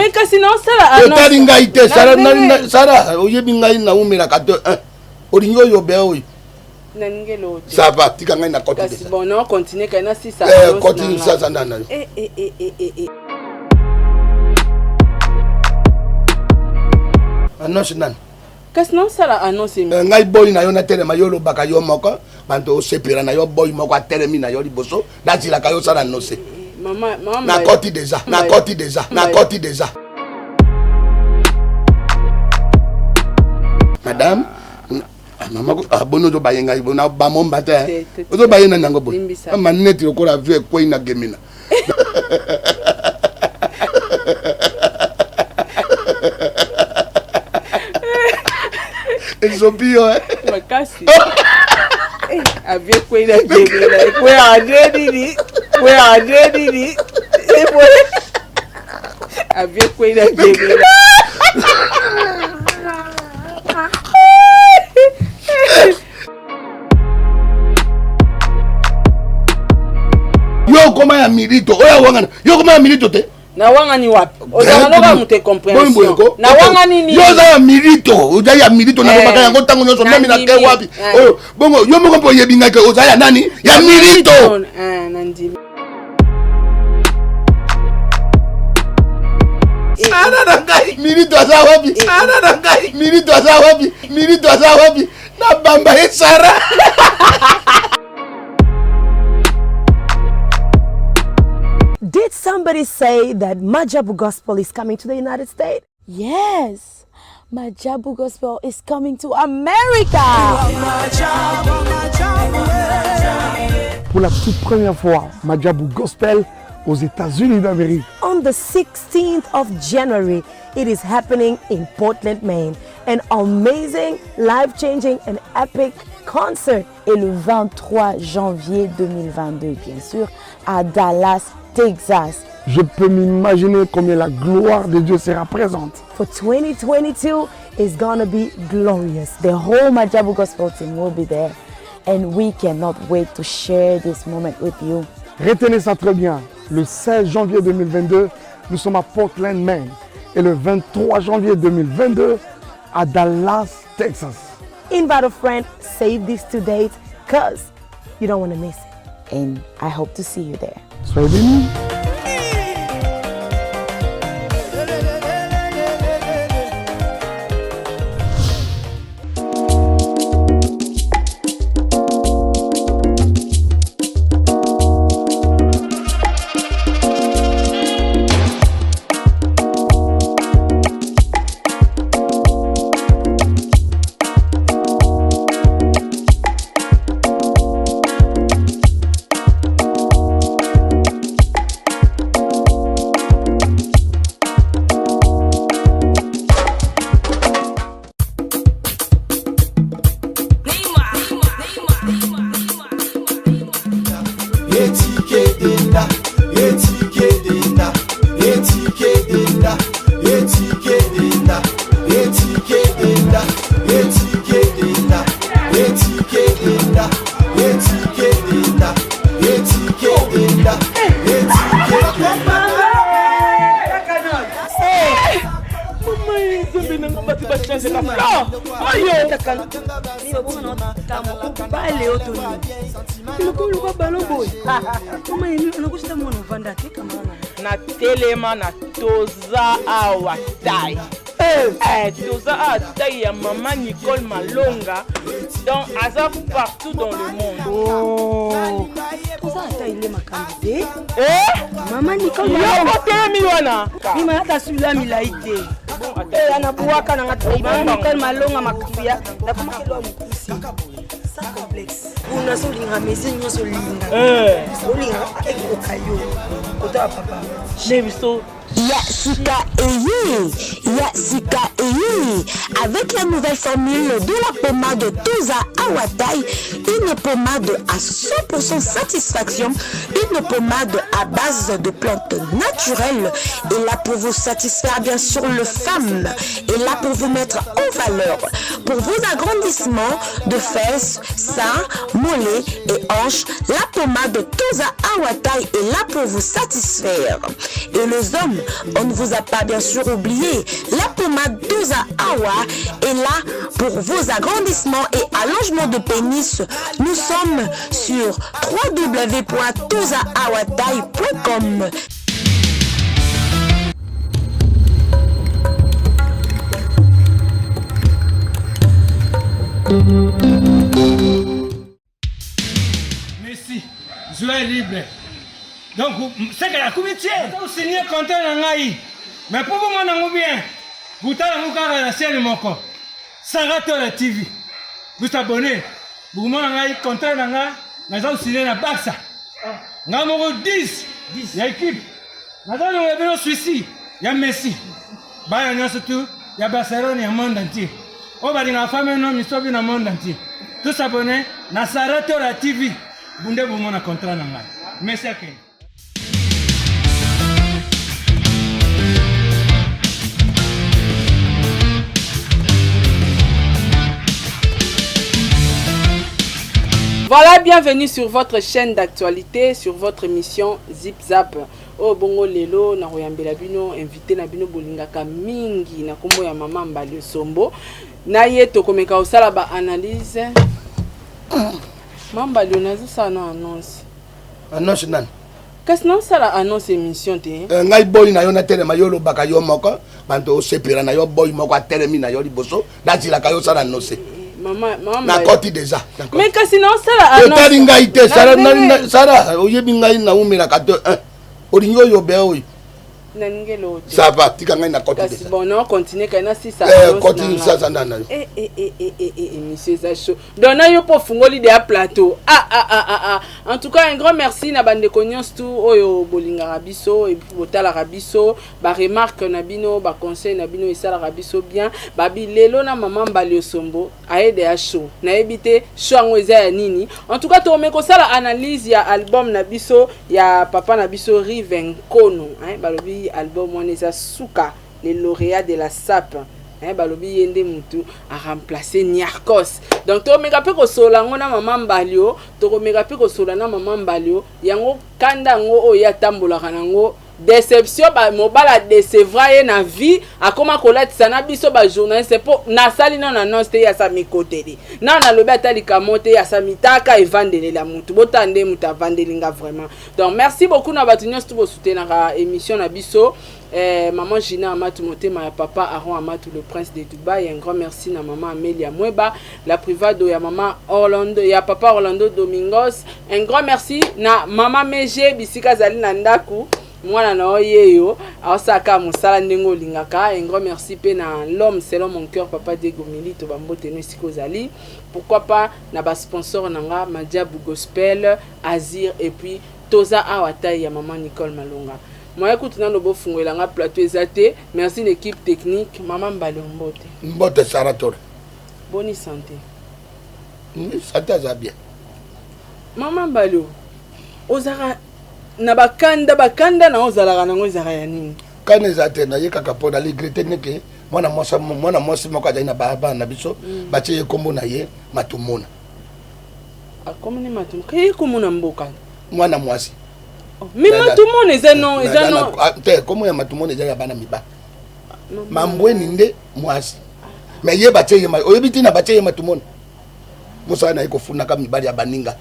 Mais kasi naosala etali ngai te Sara, oyebi ngai naumelaka te. Olingi oyo be oyo. Nalingi eloko te. Ça va, tika ngai na koti. Kasi bon, na continue kai nasisa. Continue, sasa nda na yo. Eh, eh, eh, eh, eh, eh. Annonce nani? Kasi naosala annonce. Ngai boyi na yo natelema, yo olobaka yo moko, banto osepela na yo, boyi moko atelemi na yo liboso, nazilaka yo osala annonce. Mama, mama. Nakoti déjà, nakoti déjà, nakoti déjà. Madame, mama, boni ozobaye ngai na bamomba te, ozobaye nani yango boye maneti lokola avion ekwei na gemina. Ezobi yo. Makasi. Avion ekwei na gemina, ekweyaka nde nini? Ekweyaka nde nini? Avion ekwei na gemina. Yo okoma ya milito oyo awangana, yo okoma ya milito te. Nawangani wapi? Ozala loka moto incompréhension. Nawangani nini? Yo oza ya milito, oza ya milito, nalobaka yango ntango nyonso, meme na ke wapi oyo bongo yo moko mpo oyebi ngai ke oza ya nani, ya milito. Nandimi. Sara na ngai, milito aza wapi? Sara na ngai, milito aza wapi? Milito aza wapi? Nabamba ye Sara. Did somebody say that Majabu Gospel is coming to the United States? Yes, Majabu Gospel is coming to America. Pour la toute première fois, Majabu Gospel aux États-Unis d'Amérique. On the 16th of January, it is happening in Portland, Maine. An amazing, life-changing and epic concert. Et le 23 janvier 2022, bien sûr, à Dallas, Texas. Je peux m'imaginer combien la gloire de Dieu sera présente. For 2022 is gonna be glorious. The whole Majabu Gospel team will be there and we cannot wait to share this moment with you. Retenez ça très bien. Le 16 janvier 2022, nous sommes à Portland, Maine. Et le 23 janvier 2022, à Dallas, Texas. Invite a friend, save these two dates, cause you don't want to miss it. And I hope to see you there. Soyez bénis. Natelema na toza awa tai, toza awa tai ya mama Nicole Malonga, donc aza partout dans le monde. Oh. Toza ata ile makambo te. Mama Nicole. Yoko telemi wana. Mima ata sula milai te. Anabuwaka nanga te. Mama Nicole Malonga makambo ya nakomaki lwa mokusi. Sans complexe. Kuna so olinga mesure nyonso olinga. Olinga ekoka yo. Kota ya papa. Ne biso. Ya sika eye, ya sika eye. Avec la nouvelle formule de la pommade Toza Awatai, une pommade à 100% satisfaction, une pommade à base de plantes naturelles, et là pour vous satisfaire bien sûr le femme, et là pour vous mettre en valeur, pour vos agrandissements de fesses, seins, mollets et hanches, la pommade Toza Awatai est là pour vous satisfaire. Et les hommes On ne vous a pas bien sûr oublié. La pommade Toza Awa est là pour vos agrandissements et allongements de pénis. Nous sommes sur www.tozaawataille.com. Messi, joueur libre. Donc, c'est que la comité, signé contrat na ngai. Mais pour vous mon bien, botala yango kaka na chaîne moko. Sarah Tola TV. Vous abonnez. Bokomona ngai contrat na ngai naza kosigne na Barça. Ngai moko 10 ya équipe. Naza longola bino Suisse ya Messi. Bana nyonso tu ya Barcelone ya monde entier. Oyo balingaka femme no misobi na monde entier. Tous abonnés na Sarah Tola TV. Bunde bomona contrat na ngai. Messi akende. Voilà, bienvenue sur votre chaîne d'actualité, sur votre émission Zip Zap. Oh bongo lelo na koyambela bino invité na bino bolingaka mingi na kombo ya mama Mbali Sombo. Na ye tokomeka kosala ba analyse. Mama Mbali nazosala na annonce. Annonce nani? Kasi naosala annonce émission te. Eh, ngai boyi na yo natelema yo olobaka yo moko banto osepela na yo boyi moko atelemi na yo liboso nazilaka yo osala annonce. Eh, eh, nakoti deja mais kasi naosala etali ngai te sara oyebi ngai naumelaka te olingi oyo be oyo nalingi eloko te ça va tika ngai na koti kasi bon na continuer kai na sisa eh continue sasa nda na yo eh eh eh eh eh, eh émission eza chaud donc na yo po fungoli de plateau ah ah ah ah ah en tout cas un grand merci na bandeko nyonso tout oyo bolingaka biso et puis botalaka biso ba remarque na bino ba conseil na bino esalaka biso bien babi lelo na mama Mbali Osombo aye de ya show nayebi te show yango eza ya nini en tout cas tokomeka kosala analyse ya album na biso ya papa na biso Rive Nkono hein, balobi album wana eza suka le lauréat de la SAP hein, balobi ye nde mutu a remplacer Niarcos donc tokomeka mpe kosolola yango na mama Mbalio tokomeka mpe kosolola na mama Mbalio yango kanda yango oyo ye atambolaka nango Deception ba mobali a decevra ye na vie akoma kolatisa na biso ba journaliste po nasali nano annonce te ye asa mikoteli nano nalobi ata likamo te ye asa mitaka evandelela mutu botala nde mutu avandeli nga vraiment donc merci beaucoup na bato nyonso tu bosutenaka émission na biso eh, maman Gina Amatu motema ya papa Aaron Amatu le prince de Dubaï un grand merci na maman Amelia Mweba la privado ya maman Orlando ya papa Orlando Domingos un grand merci na maman Meje bisika azali na ndaku mwana na yo yeyo aosalaka mosala ndenge olingaka un grand merci mpe na l'homme selon mon cœur papa Diego Milito bambote no esika ozali pourquoi pas na basponsor na nga Madiabu Gospel Azir et puis toza awa taille ya maman Nicole Malonga moyen kutu nano bofungolela nga plateau eza te merci na équipe technique mama Mbale mbote mbote Sarah Tore Boni sante? Sante aza bien. Maman Balo, ozalaka na bakanda bakanda na ozalaka nango ezalaka ya nini? Kanda eza te naye kaka mpo na regrete ndenge mwana mwasi mwana mwasi moko azali na bana na biso mm. batie ye nkombo na ye Matumona. Akomoni Matumona, ye kombo na mboka. Mwana mwasi. Oh, mais Matumona eza non eza non. Ah, te kombo ya Matumona eza ya bana mibali. Mambweni nde mwasi. Me ye batie ye oyebi ntina batie ye matumona mosala na ye kofunaka mibali ya baninga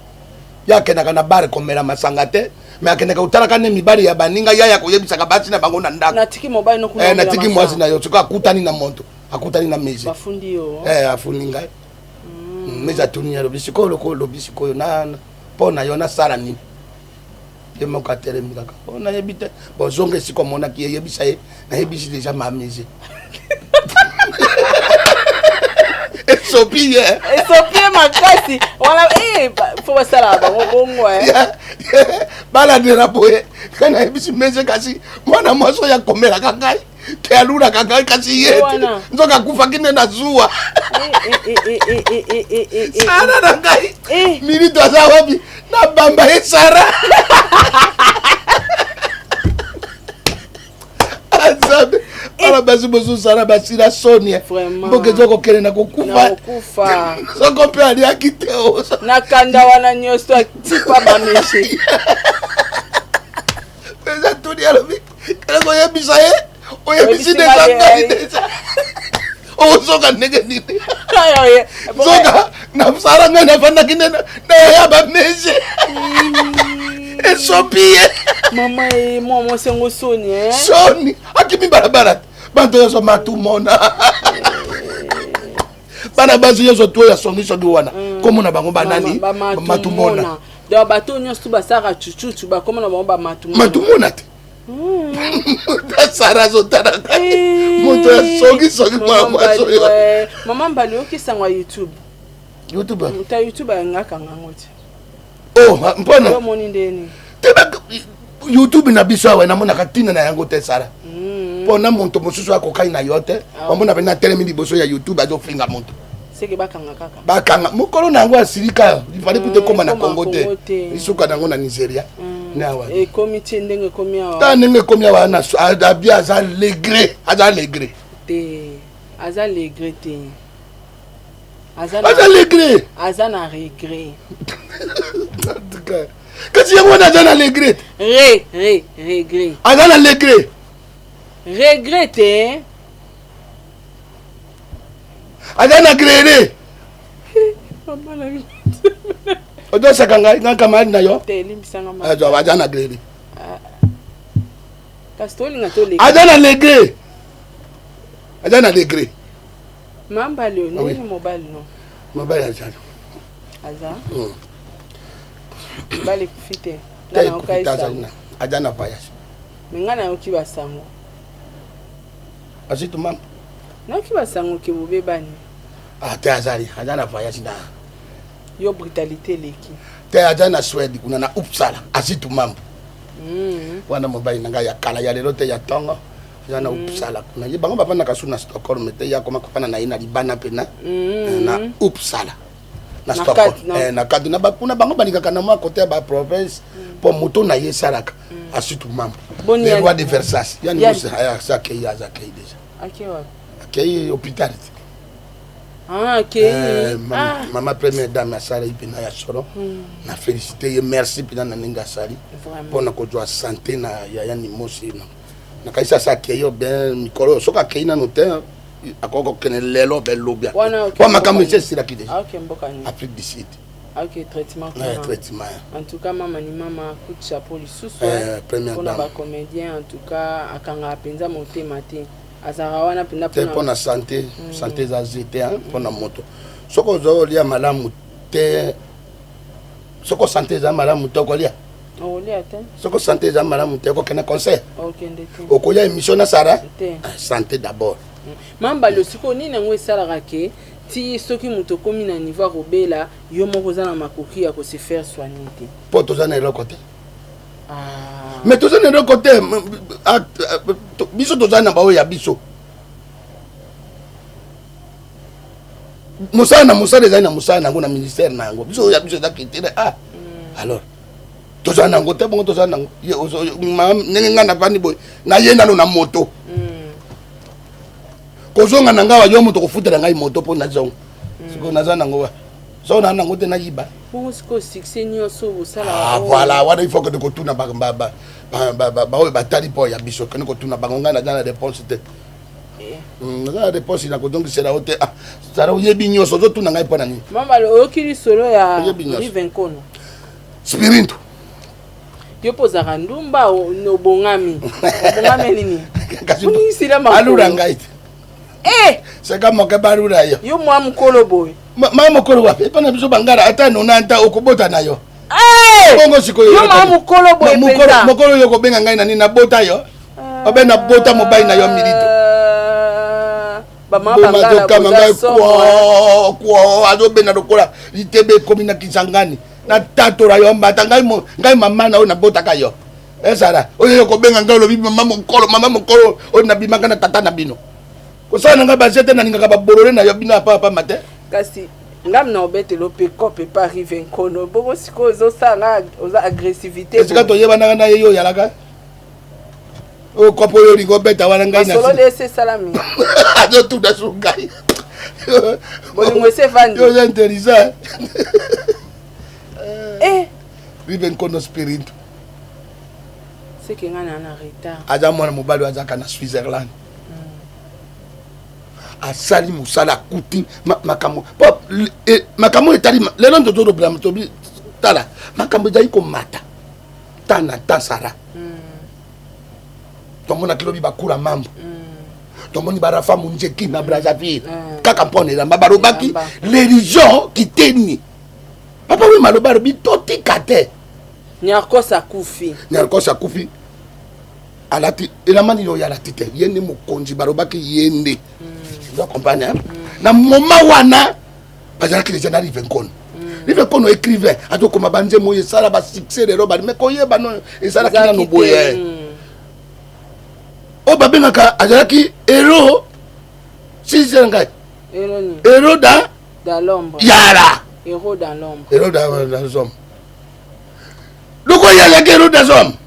ye akendaka na bare komela masanga te me akendaka kotalaka nde mibali ya baninga ya ya koyebisaka basi na bango na ndako natiki mobali no eh, natiki mwasi na yo soki akutani na moto akutani na meze bafundi yo eh, afundi ngai mm. meze atuni alobi sikoyo loko olobi sikoyo na mpo na yo nasala nini ye moko atelemi kaka o nayebi te bozonga esika omonaki ye yebisa ye nayebisi deja mamise esopi ye esopi ye makasi wana eh, fo basalaka bango bongo eh. balandela boye ngai nayebisi mese kasi mwana mwasi oyo akomelaka ngai te alulaka ngai kasi ye nzoka akufaki nde na zuwa eh, sara na ngai milito aza wapi nabamba ye sara nzambe bana basi mosusu sara basila soni mboka eza kokende na kokufa soko mpe aliaki te na kanda wana nyonso atipa bameshe eza tuni alobi Eloko oyebisa ye, oyebisi deja ngai deja. Ozoka ndenge nini? Zoka na sala ngai nafandaki nde na ya ba mese. Esopi ye. Mama e mwa mwasi yango soni eh. Soni akimi balabala bato nyonso matumona. Bana basi nyonso to ya songi songi wana mm. komona bango banani matumona. Donc bato nyonso tu basalaka chuchuchu bakoma na bango bamatumona. Matumona te. Hmm. Sara azotala ngai eh. moto ya songisongi mwana mwasi oyo. Mama Mbali oyoki sango ya YouTube? YouTube moto ya YouTube ayangaka ngango te. Oh, mpona omoni ndeni te YouTube na biso awa namonaka ntina na yango te Sara mpo na moto mosusu akokai na yo te ah. omona mpe natelemi liboso ya YouTube azofinga moto seke bakanga kaka bakanga mokolo na yango asilika ifale kuta ekóma na Congo te lisuka na yango na Nigeria mm. ekomi ti ndenge ekomi awa ta ndenge ekomi awa na abi aza legre aza legre te aza legre te aza legre aza na regret kasi yango wana aza na legre re re regret aza na legre regret te aza na grere ozosaka ngai nga camarade na yo aza na grere ah. aza na legre aza na legre mobali aza aza hmm. mobali ekufi te aza na voyage me ngai nayoki basango Azito mama. Nayoki basango ke bobebani. Ah te azali, aza na voyage na. Yo brutalité eleki. Te aza na Suède kuna na Uppsala, Azito mambo. Mm. Wana mobali na ngai ya kala ya lelo te ya tongo. Aza na mm. Uppsala kuna. Ye bango bafandaka su na Stockholm te ya koma kofanda na ye na libana pena. Mm. Na Uppsala. Na Stockholm. Eh, na kati na bakuna bango balingaka na mwa kote ya ba province mpo mm. moto na ye esalaka mm. asutu mambo le roi de Versailles yani aza akei aza akei deja akei hôpital te ah, eh, ah. mama première dame asali mpena ya solo hmm. na félicité ye merci mpena na ndenge asali mpo na kozwa santé na yaya nimosi nakanisi asa akei yo bien mikolo oyo soki akei nano te akoki kokende lelo be lobi mpo makambo esi esilaki deja afrique du sud Ok, traitement. Ouais, traitement. En tout cas, mama ni mama, coup de chapeau lisusu. Eh, première dame. Pona ba comédien, en tout cas, akanga penza motema te. Azara wana penza pona. Pona santé, mm. santé eza zete hein, pona moto. Soko ozo lia malamu te soko santé eza malamu te okolia. Okolia te. Soko santé eza malamu te okokende concert. Okende te. Okoya émission na Sarah? Te. Ah, santé d'abord. Mm. Mamba losiko nini yango esalaka ke Ti soki mutu okomi na niveau ya kobela, yo moko oza na makoki ya ko se faire soigner te. Po toza na eloko te. Ah. Mais toza na eloko te. Ah, biso toza na baoyo ya biso. Mosala na mosala ezali na mosala na yango na ministère na yango. Biso ya biso eza culture. Ah. Mm. Alors toza na yango te bongo toza na yango ndenge ngai navandi boye naye nano na moto. Mm. Kozonga na ngai yo moto kofutela ngai moto mpo nazonga hmm. sikoyo naza nango wa soko naa nango te nayiba bongo sikoyo succès nyonso bosala ah, voilà wana il faut kende kotuna baoyo batali mpo ya biso kende kotuna bango ngai naza na réponse te eh. hmm, naza na réponse na kozongisela yo te ah, sara oyebi nyonso ozotuna ngai mpo na nini mama oyoki lisolo ya rive nkono spirito Yo mpo ozalaka ndumba obongami obongami nini alula ngai te eh! seka moke balula yo yo mwa mokolo boye ma mokolo wapi epa na biso bangala ata nonanta okobota na yo eh! bongo sikoyo yo ma mokolo boye mpenza mokolo yo kobenga ngai na nini nabota yo ah. obe nabota mobali na yo milito bamama ngai kwo kwo azobenda lokola litebe ekomi na kisangani natatola yo mbata ngai ngai mama na oyo nabotaka yo ezala oyo yo kobenga ngai olobi mama mokolo mama mokolo oyo nabimaka na tata na bino kosala na ngai baze te nalingaka babolole na yo bino ya papa te kasi ngam na obetelo mpe kope epa rive nkono bongo sikoyo ozosala nga oza agressivité esika toyebanaka na ye yo oyalaka oyo kopo oyo olingi obeta wana ngai masolo nde esi esalami azotuna su ngai bolingo esi evandi oza intelligent eh. Vive nkono spirito. Seke nga na na retard. Aza mwana mobali oyo azalaka na Switzerland. Asali mosala akuti makambo po e, makambo etali lelo nde tozolobela tobi tala makambo ezali komata ta na ta sara mm. tomonaki lobi bakula mambo mm. tomoni barafa munjeki na brazzaville mm. kaka mpona elamba balobaki religion kiteni papa oyo maloba alobi totika te Niarkos akufi. Niarkos akufi. Alati elamba nini oyo alati te. Ye nde mokonzi balobaki ye nde. Mm. Oza comprendre hein? Mm. Na moment wana bazalaki deja na Rive Nkono. Mm. Rive Nkono écrivain azokoma banzembo oyo esala ba succès lelo bali mais koyeba no ezalaki nano boye. Mm. Oyo babengaka azalaki héros sisi ngai. Héros dans dans l'ombre. Yara. Héros dans l'ombre. Héros dans l'ombre. Lokola ye azalaki héros dans l'ombre.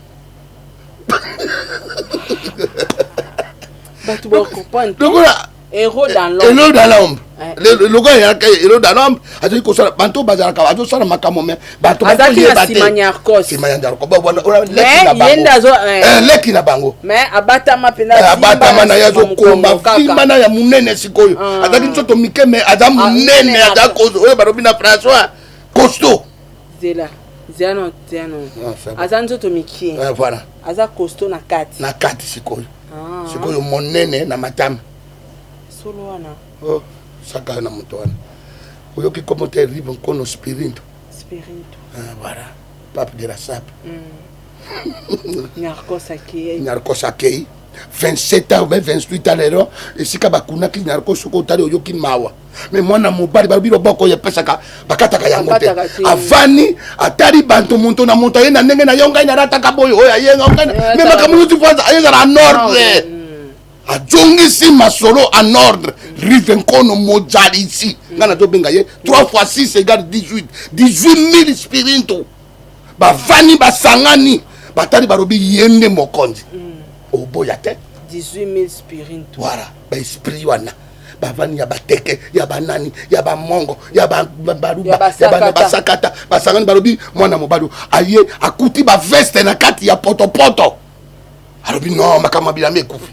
Bato ba comprendre. Lokola héros dans l'ombre. Héros dans l'ombre. Lokola azalaki héros dans l'ombre, azali kosala banto bazalaka azosala makambo mais bato azalaki na nsima Niarkos. Nsima ya Niarkos. Leki na bango. Leki na bango. Mais abatama mpenza. Abatama na ye azokoma fimba na ya monene sikoyo. Azalaki nzoto mike mais aza monene aza oyo balobi na François costaud. Zela. Zela no, zela no. Aza nzoto mikie. Voilà. Aza costaud na kati. Na kati sikoyo. Sikoyo monene na matama. Solo wana. Oh, saka na moto wana. Oyoki kombo te Rive Nkono Spirito. Spirito. Ah, voilà. Pape de la sape. Niarkos akei. Niarkos akei. 27 ans ou 28 ans lelo esika bakunaki Niarkos soki otali oyoki mawa. Mais mwana mobali balobi loboko oyo epesaka bakataka yango te. Avani atali banto moto na moto aye na ndenge na yo ngai nalataka boye oyo aye ngai. Mais makambo nyonso fo ezala en ordre. Azongisi masolo en ordre. Rive Nkono mojalisi ngai nazobenga ye 3 fois 6 égale 18 18 000 spirito bavani basangani batali balobi ye nde mokonzi. Oboya te 18 000 spirito. Voilà ba esprit wana bavani ya bateke ya banani ya bamongo ya baluba ya basakata basangani balobi mwana mobali aye akuti ba veste na kati ya potopoto alobi non makambo bilamba ekufi.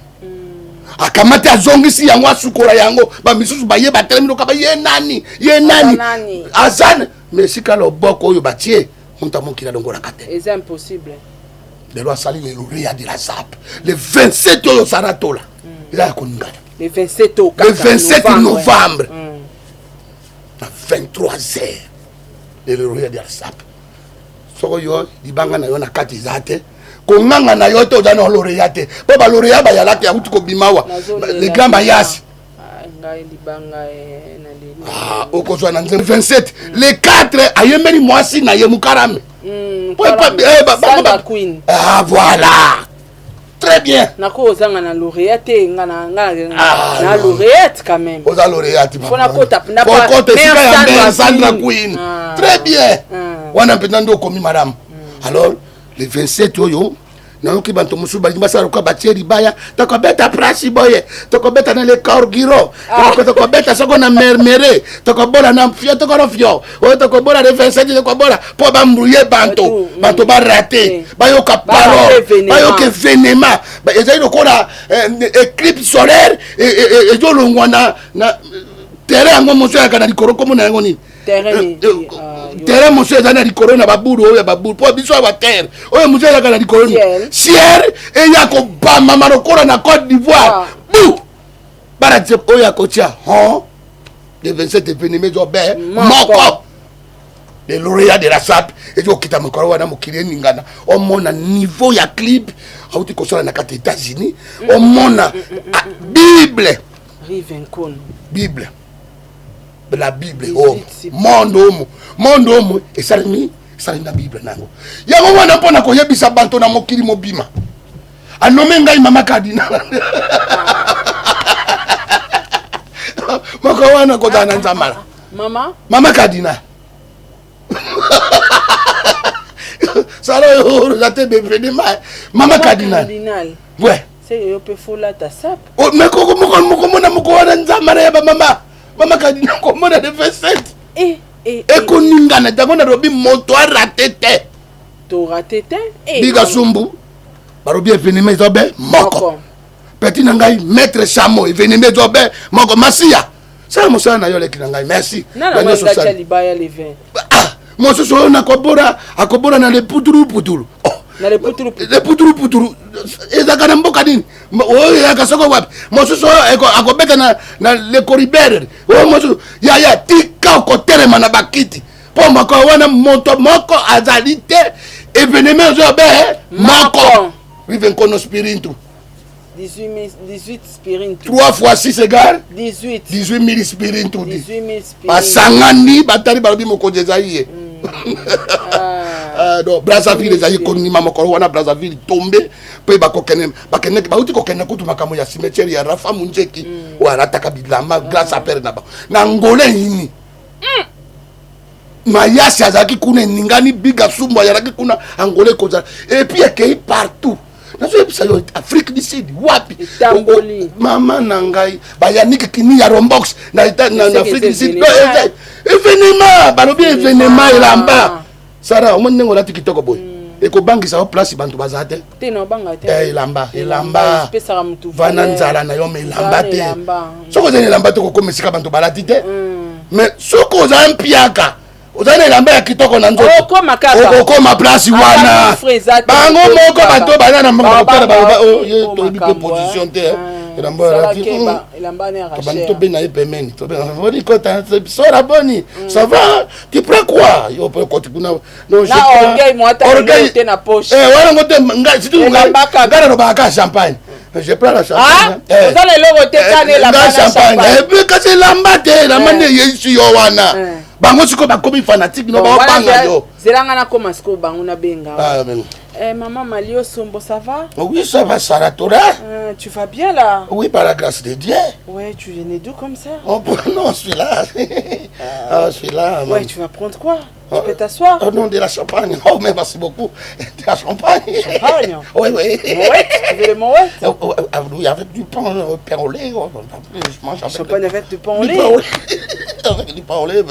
Akamati azongisi yango asukola yango bamisusu baye batelemi loka ba ye nani ye nani azane mais esika loboko oyo batie moto amokili alongolaka te. Eza impossible. Lelo asali le lauréat de la SAP le 27 oyo Saratola eza ya koningana. Le 27 au le 27 novembre na 23h le lauréat de la SAP soko yo libanga na yo na kati eza te konganga na yo te oza na lauréat te po ba lauréat bayalaki auti kobima wa le grand Mayasi. Okozwa na nzembo 27 le 4 ayembeli mwasi na ye Mukarame. Ah voilà. Très bien. Nako ozanga na lauréat te nga na nga na lauréat quand même. Oza lauréat. Faut na kota na pa. Kota esika ya Mère Sandra Queen. Très bien. Wana mpenza nde okomi madame. Alors le 27 oyo nayoki banto mosusu balingi basala lokola batie libaya tokobeta prasi boye tokobeta na le corgiro tokobeta soko na mermere tokobola na fio tokolo fio oyo tokobola le 27 tokobola mpo bambrouye banto banto barate bayoka parole bayoka evenema ezali lokola éclipse solaire ezolongwa na terrain yango mosusu eyaka na likolo komona yango nini terrain mosusu eza na likolo na babulu oyo ya babulu mpo biso awa terre oyo mosusu ezalaka na likolo nini ciel eya kobamama lokola na Côte d'Ivoire bu bana tie oyo akotia hon le 27 evenema ezobe moko le lauréat de la SAP ezokita mokolo wana mokili eningana omona niveau ya clip auti kosala na kati États-Unis omona Bible Bible la Bible oh monde omo monde omo esalemi esalemi na Bible nango yango wana mpona koyebisa banto na mokili mobima anome ngai mama cardinal moko wana kozala na nzambala mama mama cardinal sala oyo oza te bevenema mama cardinal ouais c'est yo pe folata sap oh mais koko moko moko mona moko wana nzambala ya ba mama mama cardinal komona le 27 eh eh ekoningana yango nalobi moto arate te to rate te biga sumbu. Balobi événement eza be moko. Petit na ngai maître Samo, événement eza be moko. Masiya, sala mosala na yo, leki na ngai, merci. Nana Na nyonso mwa osali. libaya le 20. Ah, mosusu oyo nakobora, akobora na leputulu putulu. Oh, Na le putulu. Le putulu putulu ezalaka na mboka nini? Oyo ezalaka soko wapi? Mosusu oyo akobeta na le coribere. Oyo mosusu yaya, tika okotelema na bakiti mpo moko wana moto moko azali te. Événement ezo be moko. Moko. Rive Nkono Spirintu. 18 18 spirintu. 3 fois 6 égale 18. 18 000 spirintu. 18 000 spirintu. Basangani, batali, balobi mokonzi ezali ye. Ah. Ah, donc Brazzaville ezali konima mokolo wana. Brazzaville tombe mpe bakokende, bakende, bauti kokende kutu makambo ya cimetière ya Rafa Munjeki oyo alataka bilamba grâce à père na bango na Ngole nini. Mayasi azalaki kuna, eningani, Biga Sumbu azalaki kuna. Angola ekozala et puis ekei partout. Nazoyebisa yo, Afrique du Sud wapi. Etamboli. Mama na ngai, bayaniki kini ya Rombox na Eseke Afrique du Sud. eza Non, événement. événement, balobi événement. Elamba, Sara, omoni ndenge olati kitoko boye, ekobangisa yo place banto baza te. Te, na obanga te. Eh, elamba, elamba. Epesaka motu vana valeur. Nzala na yo, ma elamba Nzala te. elamba. Soki oza na elamba te, kokoma esika banto balati te. Mais soki oza mpiaka, oza na elamba ya kitoko na nzoto, Okokoma kaka. okokoma place Ata wana. mofre eza te, Bango moko kaka. bato baza na mboka Babanga, bakotala, baloba, oh, ye oh, toyebi mpe makambo, position te. eh. Elamba Sala alati, keba, elamba ne ya tobandi Rachel. tobenga ye pembeni, tobenga kota sora, boni, ça va, tu prends quoi? Yo mpe okoti kuna, non, je Na orgueil, mo ata Orgueil. eloko te na poche. Eh, wana ngo te, ngai surtout ngai Elamba kaka. ngai nalobaka kaka champagne, je prends la champagne. Ah, oza na eloko te, kana elamba ngai na champagne. champagne. Eh, puis kasi elamba te, elamba nde eyesi yo wana. Bango sikoyo bakomi fanatique no, Bon, wana baobanga yo. Zelanga nakoma sikoyo, bango nabenga. Ah, ben. Eh, maman Malio Sombo, ça va? Oui, ça va, Sarah Toura. Tu vas bien là? Oui, par la grâce de Dieu. Ouais, tu venais d'où comme ça? Oh, bon, non, je suis là. Ah, je suis là. Ouais, tu vas prendre quoi? Tu Oh. peux t'asseoir. Oh non, de la champagne. Oh, mais merci beaucoup. De la champagne. Champagne? Oui. Moët? Tu veux le Moët? Oh, oh, ah, oui, avec du pain au lait. Oh, je mange avec Champagne avec du pain au du lait? pain au lait. Avec du pain au lait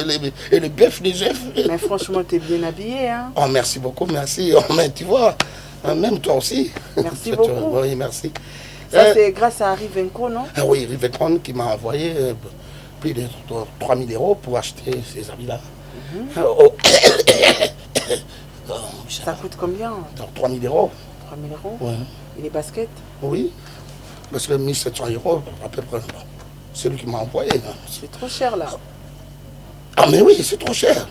et le bœuf, les œufs. Mais franchement, t'es bien habillé, hein. Oh, merci beaucoup, merci. Oh, mais tu vois, hein, même toi aussi. Merci beaucoup. Oui, merci. Ça, c'est grâce à Harry Venko, non? Ah oui, Rivecon qui m'a envoyé plus de 3000 euros pour acheter ces habits-là. Oh. Oh, Ça coûte combien? Donc 3000 euros. 3000 euros? Ouais. Et les baskets? Oui. Parce que 1700 euros, à peu près. Bon, c'est lui qui m'a envoyé, hein. C'est trop cher, là. Ah, mais oui, c'est trop cher.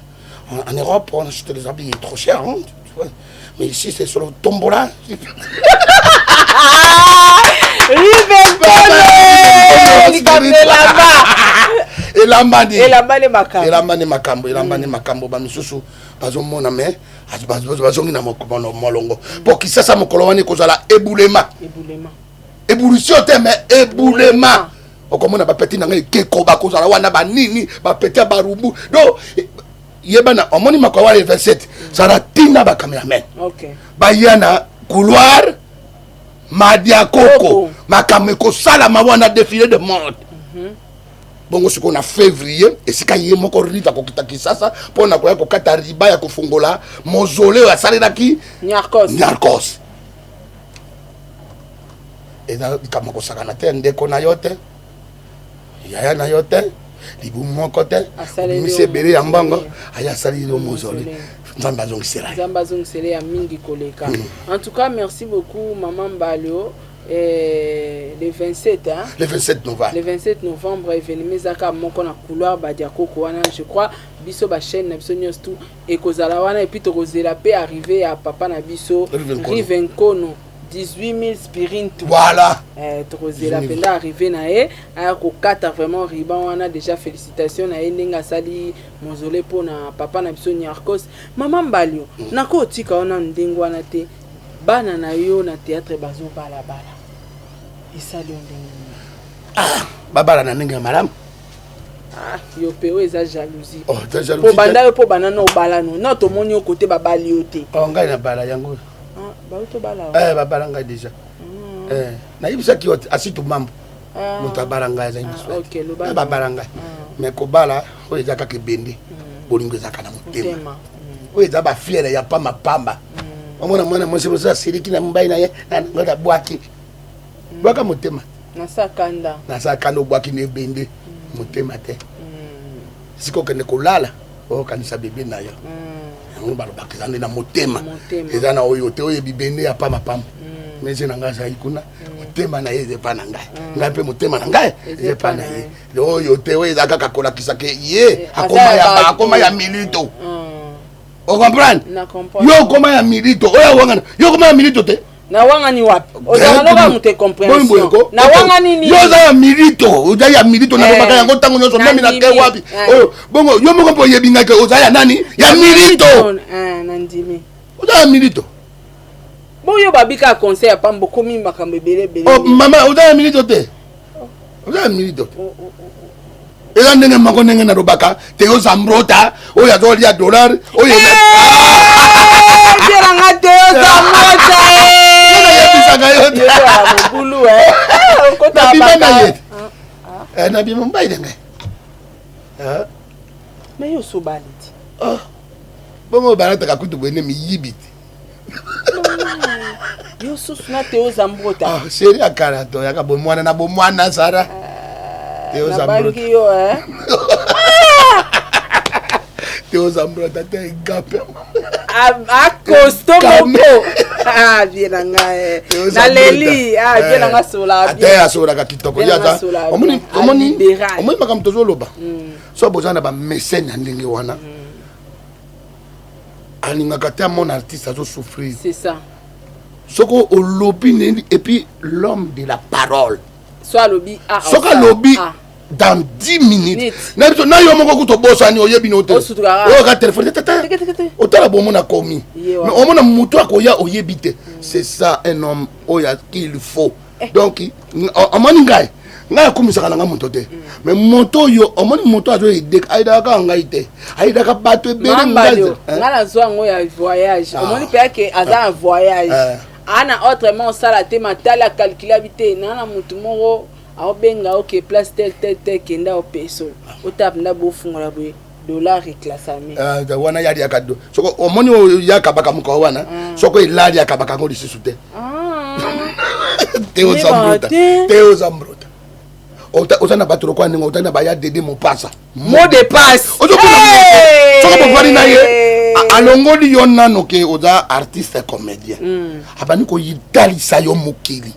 En Europe, on achète les habits trop cher. Hein, tu vois. Mais ici, c'est sur le tombola. Rivenkono likambo elamba. Elamba nde. Elamba nde makambo. Elamba nde makambo, elamba nde makambo. Bamisusu bazomona, mais bazongi na molongo mpo Kisasa mokolo wana ekozala ebulema. Ebulema. Ébullition te, mais ebulema. Okomona bapeti na ngai ekeko bakozala wana, banini, bapeti ya Barumbu. Donc yeba na omoni makolo wana 27, sala ntina bacameraman baya na couloir Madia Koko. Koko. Makambo ekosalama wana, défilé de mode. Bongo sikoyo na février, esika ye moko Rive akokita Kisasa mpo na koya kokata riba ya kofungola mausolée oyo asalelaki Nyarkos. Nyarkos. Eza likambo kosakana te. Ndeko na yo te, yaya na yo te, libumu moko te. Asaleli obimisi yo ebele ya mbongo, mausolée. aya asaleli yo mausolée. Mausolée. Nzambe azongisela ye. Nzambe azongisele ya mingi koleka. En tout cas, merci beaucoup, maman Mbalio. Eh, le 27, hein? Le 27 novembre. Le 27 novembre, événement ezaka moko na couloir Badiakoko wana. Je crois biso bachaîne na biso nyonso tu ekozala wana, et puis tokozela mpe arrivé ya papa na biso. Rive Nkono. Rive Nkono 18 000 spirintu. Voilà. Eh, tokozela 18 000. mpenza arrivé na ye, aya kokata vraiment ruban wana. Déjà félicitation na ye ndenge asali mausolée mpona papa na biso Niarkos. Mama Mbalio, nakotika wana ndenge wana te. Bana na yo na théâtre bazobalabala, esali yo ndenge nini? Babala na ndenge ya malamu. Ah, yo mpe oyo eza jalousie. Oh, eza jalousie Po te. banda yo, mpo banda na obala no tomoni yo kote babali yo te. Oh, ngai nabala yango. Ah, bauti obala? Eh, babala ngai déjà. Eh, nayebisaki yo te, asitu mambo. Ah. Moto abala ngai azali Ah, na ok, loba. Na babala ngai, mais kobala oyo eza kaka ebende, bolingo ezalaka na motema. Motema. Oyo eza bafiere ya pamba pamba. Omona mwana mwasi mosusu asiliki na mobali na ye, nango nabwaki. Bwaka motema. Nasakanda. Nasakanda obwaki na ebende motema te. Sika okende kolala okanisa bebe na yo. Yango balobaka eza nde na motema. Eza na oyo te oyo bibende ya pamba pamba. Mese na ngai azali kuna motema na ye eza epa na ngai, ngai mpe motema na ngai eza epa na ye. Oyo te oyo eza kaka kolakisa ke ye akoma ya milito. Ocomprendre? Yo okoma ya milito oyo awangana, yo okoma ya milito te. Nawangani wapi? Ozalaka moto incompréhension. Nawangani nini? Yo oza ya milito, oza ya milito, nalobaka yango ntango nyonso meme na ke wapi oyo bongo yo moko mpe oyebi ngai ke oza ya nani, ya milito. Nandimi. Oza ya milito. Boyo babika conseil ya pamba, okomi makambo ebele ebele. Mama, oza ya milito te, oza ya milito te. Eza ndenge moko ndenge nalobaka te, yo Zambrota oyo azolia dollar oyo nanga te, yo Zambrota nayebisaka yo te. Mobulu nabima na ye, nabima mobali na ngai. Me yo sobali te. Bongo balataka kutu boye nde miyibi te. Yo susu na Teo Zambrota. Chéri ya kala, toyaka bomwana na bomwana, Sara Teo Zambrota. Yo Teo Zambrota te, gape. Acosto moko vie na ngai, naleli vie na nga solaka. Te, asolaka kitoko. Omoni makambo tozoloba, so boza na bamesene ya ndenge wana, alingaka te amona artiste azosouffrir. C'est ça. Soko olobi nini, et puis l'homme de la parole. So alobi. Soki alobi dans 10 minutes na biso na yo moko kuta obosani, oyebi no te, oyo ka telefone tata otala bomona komi, mais omona moto akoya oyebi te. C'est ça un homme oyo qu'il faut. Donc omoni ngai, ngai akumisaka na ngai moto te, mais moto oyo omoni moto azoyede, ayedaka kaka ngai te, ayedaka bato ebele. Ngai nazwa yango ya voyage, omoni mpe ake aza na voyage ana autrement osala te, matali acalcule abi te naa na motu moko aobenga oke place tel tel tel, kenda opeso otala mpenza bofungola boye dollar reclassame. Wana yaliaka do, soko omoni oyo yakabaka mokolo wana, soko elali akabaka yango lisusu te. Te, ozambrota te, ozambrota, oza na bato lokola ndenge ozali na baya Dede Mopasa. Mot de passe. Soko bovandi na ye, alongoli yo nano ke oza artiste comédien, abandi koyitalisa yo mokili.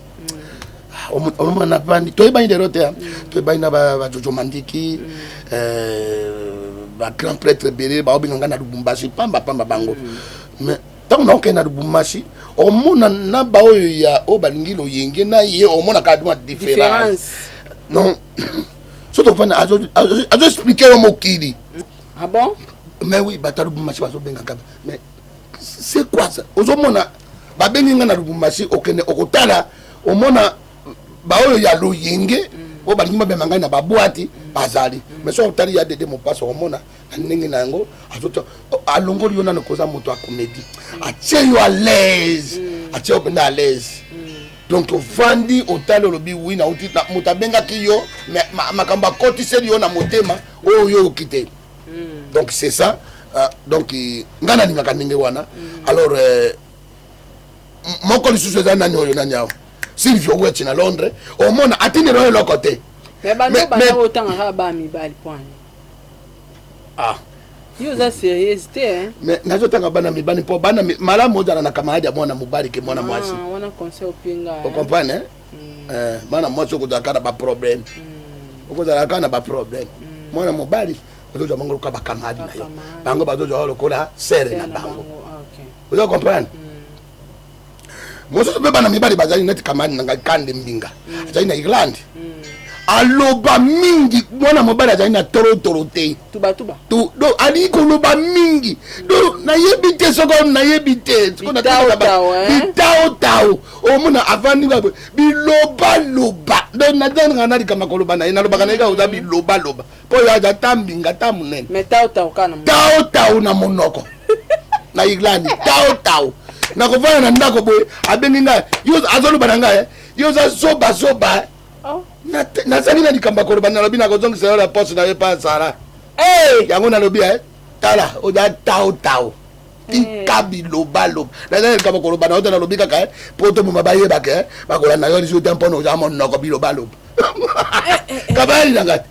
Omona bandi toyebani lelo te, toyebani na bajojo Mandiki, bagrand prêtre ebele baobenga ngai na Lubumbashi pamba pamba bango. Mais ntango naokende na Lubumbashi, omona na baoyo ya oyo balingi loyenge na ye, omona kaka mwa différence. Non, so tofanda, azoexpliquer yo mokili. Ah bon? Mais oui, bato ya Lubumbashi bazobengaka, mais c'est quoi ça? Ozomona babengi ngai na Lubumbashi, okende okotala, omona baoyo ya loyenge oyo balingi babema ngai na babwati bazali. Mais soki otali ya Dede Mopasa, omona na ndenge na yango alongoli yo nano koza moto ya comédie, atie yo à l'aise, atie yo mpenza à l'aise. Donc ovandi otali, olobi wi nauti moto abengaki yo, mais makambo akotiseli yo na motema oyo yo oyoki te. Donc c'est ça. Donc ngai nalingaka ndenge wana. Alors moko lisusu eza nani oyo, nani awa, Sylvio Wetch na Londres, omona atindela oyo eloko te. Mais bando banda otangaka ba mibali poani. Ah. Yo oza sérieuse te, hein? Mais nazotanga bana mibali mpo bana malamu ozala na camarade ya mwana mobali ke mwana mwasi. Wana conseil opinga. Ocomprendre? Mwana mwasi okozala kaka na baproblème, okozala kaka na baproblème. Mwana mobali ozozwa bango lokola bacamarade na yo, bango bazozwa lokola sere na bango. Oza comprendre? Mosusu mpe bana mibali bazali neti camarade na ngai Kande Mbinga, azali na Irlande, aloba mingi. Mwana mobali azali na torotoro te. Tubatuba. Donc alingi koloba mingi, donc nayebi te soko nayebi te bitaotao. Omona avandi bilobaloba, donc nazanga na likambo koloba na ye, nalobaka na ye kaka oza bilobaloba, mpo oyo aza ta mbinga ta monene, taotao na monoko na Irlande, taotao. Nakovanda na ndako boye, abengi ngai, yo azoloba na ngai, yo oza zobazoba. Nazali na likambo ya koloba, nalobi nakozongisa yo na poste na ye pa Sara. Yango nalobi, tala oza taotao. Tika bilobaloba. Naza na likambo koloba na yo te, nalobi kaka mpo toboma bayebaka eh, bakolanda yo lisusu te mpo na oza monoko bilobaloba. Kabayali na ngai te.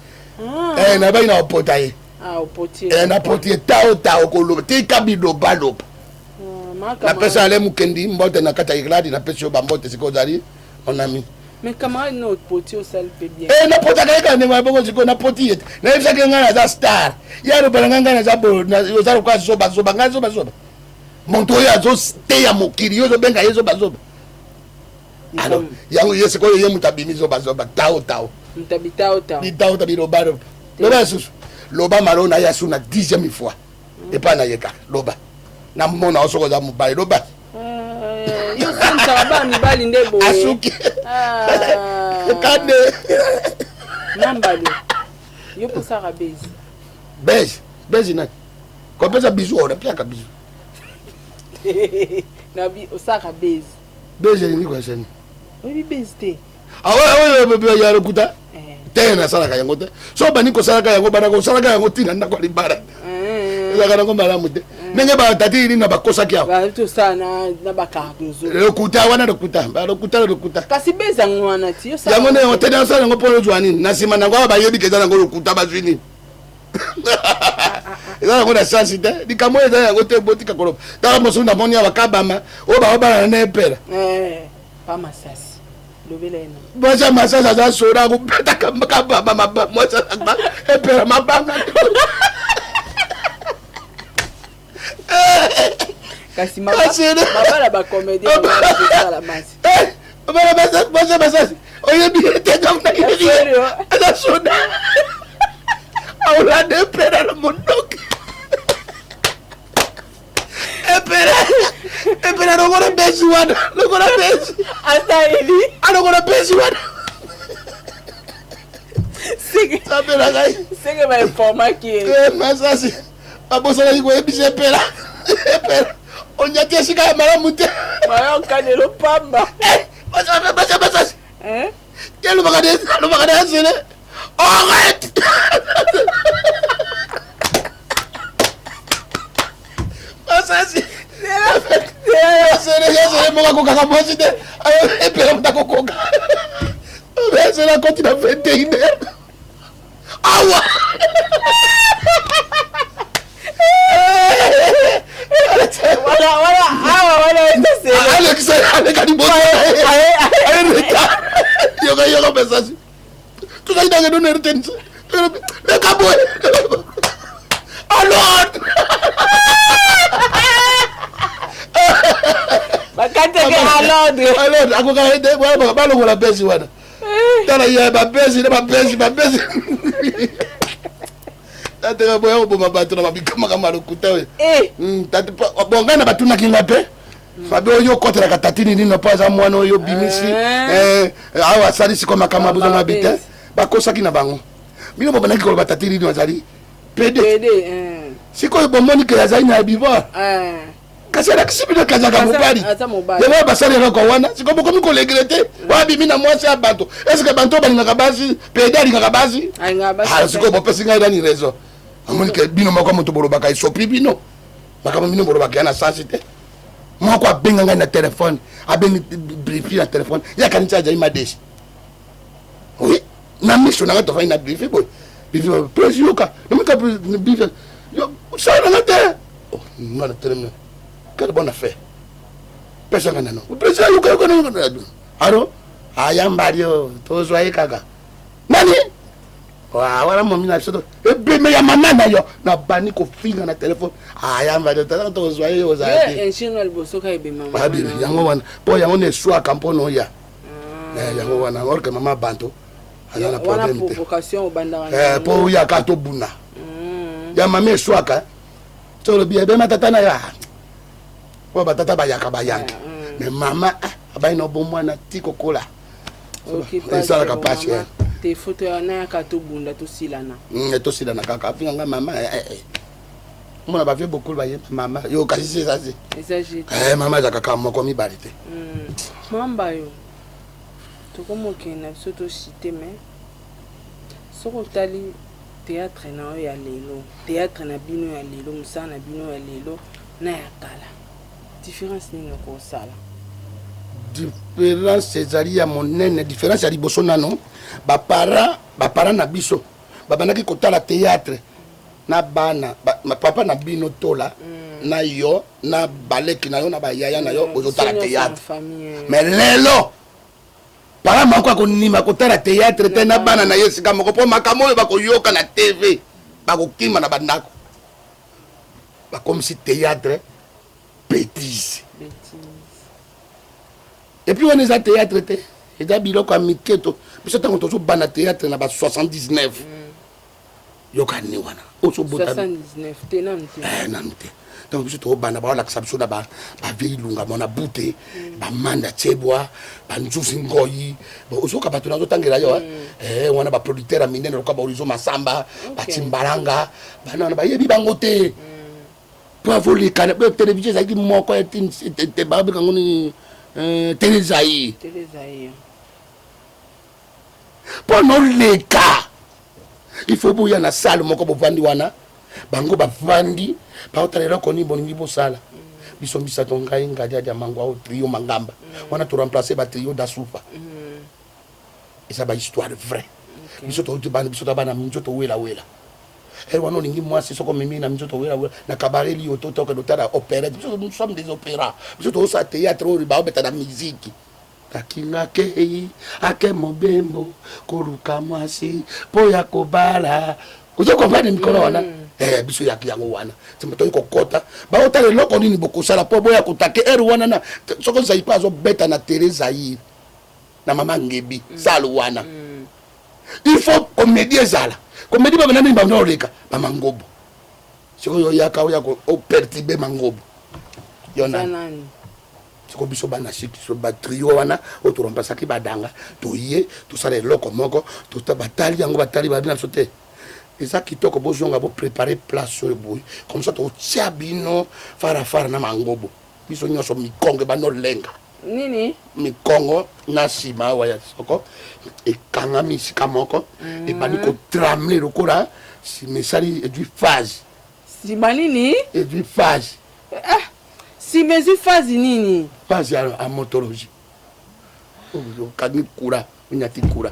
Eh, nabaki na kopota ye. Ah, opoti ye. Eh, napoti ye tao tao koloba. Tika bilobaloba. Napesa Ale Mukendi mbote na kati ya Irlande, napesi yo bambote sikoyo ozali mon ami. Mais camarade no opoti osali mpe bien. Eh, napotaka ye kaka ndenge ya bongo sikoyo napoti ye te. Nayebisaki ye ngai naza star. Ye aloba na ngai ngai naza boye, oza lokola zoba zoba, ngai zoba zoba. Moto oyo azoteya mokili yo ozobenga ye zoba zoba. Alors, yango ye sikoyo ye moto abimi zoba zoba, tao tao. Moto abitao tao. Bitao tao biloba loba. Loba lisusu. Loba malo na ye asu na 10e fois. Epai na ye kaka loba. Namona yo soki oza mobali loba. Yo osalisaka bana mibali nde boye. Asuki. Kande. Mambali. Yo mpo bezi. Bezi. Bezi nani? Kopesa bizu oyo napiaka bizu. Nabi osaka bezi. Bezi elingi kolakisa nini? Oyebi bezi te. Awa oyo ya lokuta. Te nasalaka yango te. So bandi kosalaka yango banda kosalaka yango ntina ndako ya libala. Ezalaka nango malamu te. Ndenge batati nini na bakosaki awa. Tosala na bacardozo. Lokuta wana lokuta. Lokuta lokuta. Kasi bezi yango wana ti. Yango nde yango te nasala yango mpo ozwa nini? Na nsima nango awa bayebi ke eza nango lokuta bazwi nini? Eza yango na sasi te. Likambo oyo eza yango te botika koloba. Tala mosusu namoni awa kabama oyo baobalana na epela. Pa masasi. Lobela ye na. Mwasi ya masasi aza soda akobeta kabama mwasi epela mabanga. Kasi mabala ba comédien basala masi. Mabala mwasi ya masasi oyebi ye te donc nayebi ye aza soda aolanda epela na mondoki epela epela lokola bezi wana lokola bezi asaeli alokola bezi wana sabela ngai seke bainformaki ye masasi babosanaki koyebisa epela epela onyati esika ya malamu te bayokanelo pamba masasi ye alobaka na asele arrête masasi asele asele moko akokaka mwasi te epela moto akokoka asele akoti na 21 heures awa alekisa aleka liboso aye retard yoka yoka masasi tozali na redo na rtnc leka boye alors bakateke à l'ordre alors akokaka ete balongola besi wana tala ya babesi na babesi babesi tateka boya koboma bato na babikamaka malokuta oyo bon ngai na batunaki nga mpe Fabi oyo okotelaka tatini nini mpo aza mwana oyo obimisi awa asali siko makambo abozanga mabi te bakosaki na bango bino bobandaki koloba tatini nini azali pede sikoyo bomoni ke azali na bivor kasi alakisi bino ke azalaka mobali yango basali eloko wana sikoyo bokomi kolegre te oyo abimi na mwasi ya bato eske banto oyo balingaka basi pede alingaka basi sikoyo bopesi ngai nani raison amoni ke bino moko moto bolobaka esopi bino makambo bino bolobaka ya na sansi te moko abenga ngai na telefone abengi brifi na telefone ye akanisi azali madesi oui na miso na ngai tofandi na brifi boye brifi presi yoka namika brifi osala na ngai te nga na telemi quelle bonne affaire pesa ngai nano presi yoka yoka alo ayambali yo tozwa ye kaka nani wana momi na biso ebeme ya mama na yo nabandi kofinga na telefone ayamba tozwa ye ozalabi yango wana mpo yango na eswaka mpo na oya yango wana orke mama banto aza na problème te mpo oyaka tobuna ya mama eswaka tolobi ebema tata na yo po batata bayaka bayanke mais mama abai na bomwana ti kokola esalaka pasi te foto ya nayaka tobunda tosilana tosilana kaka afinga nga mama omona bavie bokulu baye mama yo kasi eza te mama ezalaka kaka moko mibale te mamba yo tokomokende na biso toshite mais soki otali théâtre na yo ya lelo théâtre na bino ya lelo mosala na bino ya lelo. Na ya kala, différence nini okosala? Différence ezali ya monene. Différence ya liboso nano, baparent na biso babandaki kotala théâtre na bana papa na bino tola na yo na baleki na yo na bayaya na yo, bozotala Biso nyonso na théâtre. famille. Mais lelo parent moko akonima kotala théâtre te na bana na ye esika moko, mpo makambo oyo bakoyoka na TV, bakokima na bandako. Bakomisi théâtre bêtise. Bêtise. Et puis wana eza théâtre te, eza biloko ya mike. To biso ntango tozobanda théâtre na ba 79, yoka ni wana osobota. 79 te, nanu te. Eh, nanu te. Ntango biso tokobanda, baolakisa biso na bavieille Lunga mona bute, bamanda tiebwa, banzuzi ngoi. Bon, ozoka bato nazotangela yo, eh, wana baproducteur ya minene lokola baHorizon Masamba, batimbalanga, bana wana bayebi bango te po avoleka télévision. Ezalaki moko ya babekango nini, Télé Zaïre. Télé Zaïre. Mpo noleka, il faut boya na salle moko, bovandi wana, bango bavandi, baotala eloko nini bolingi bosala. Biso misato, ngai, Ngadiadia, Mango ao, trio Mangamba wana, toremplace batrio Dasufa. Eza bahistoire vrai. Biso touti bana, biso ta bana minzoto welawela. Ere wana olingi mwasi, soko omemi na minzoto welawela na cabaret liyo, to tokende otala opérette. Biso, nous sommes des opéras. Biso tozosala théâtre oyo baobeta na musique. Kakinga kei ake mobembo koluka mwasi mpo ya kobala. Ozo comprendre mikolo wana? Eh, biso yaki yango wana tima toyi kokɔta, baotala eloko nini bokosala mpo boya kotake ere wana na soko ozali mpe azobeta na Télé Zaïre na mama Ngebi sale wana. Il faut comédie ezala comédie. Babanda nini? Banda oleka bamangobo. Sikoyo oyaka oya operturbe mangobo, yo Eza nani? Nani? Siko biso bana siki so batrio wana oyo toremplaçaki badanga, toye tosala eloko moko, batali yango, batali, babi na biso te, eza kitoko, bozonga boprépare place oyo boye, comme ça totia bino farafara na mangobo. Biso nyonso mikongo ebanda olenga. Nini? Mikongo na nsima awa ya soko ekangami esika moko, ebandi kotrembler lokola nsima esali ezwi phase. Nsima nini? Ezwi phase. Ah, nsima ezwi phase nini? Phase ya motologie. Okangi kura, onyati kura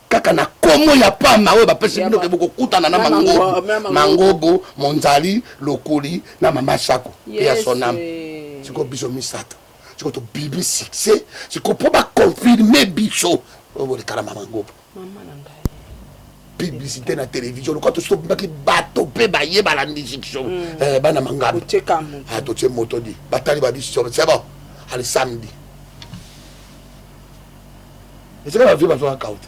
kaka na komo ya pama oyo bapesi bino ke bokokutana na Mangobo, Mangobo Monzali Lokoli na mama Sako pe ya sonam. Sikoyo biso misato, sikoyo tobibi succès. Sikoyo mpo baconfirme biso oyo bolekala mama Ngobo, publicité na télévision, lokola tosi tobimaki, bato mpe baye balandi fiction. Bana Mangambo, totie moto di batali babiso, c'est bon, ale samedi esika bavie bazwaka kao te.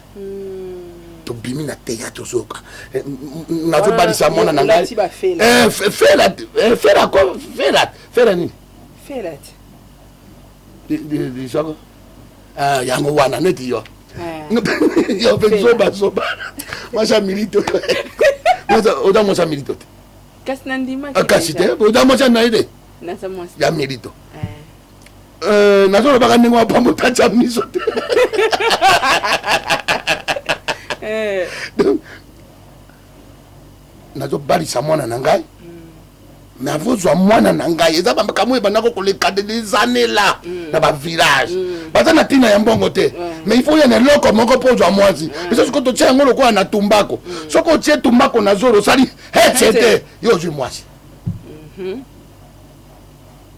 Tobimi na théâtre, ozoyoka nazobalisa mwana na ngai fela fela fela fela nini lisoko yango wana neti yo yo mpe zobazoba mwasi ya milito. Oza mwasi ya milito te? Kasi te, oza mwasi na ye te ya milito. Nazolobaka ndenge wapambo tatya miso te. Nazobalisa mwana na ngai, mais avozwa mwana na ngai, eza bamakambo oyo ebandako koleka des années là na bavillage. Baza na ntina ya mbongo te, mais il faut oya na eloko moko mpo ozwa mwasi. Biso sikoyo totia yango lokola na tumbako. Soki otie tumbako na zolo, osali hetse te, yo ozwi mwasi.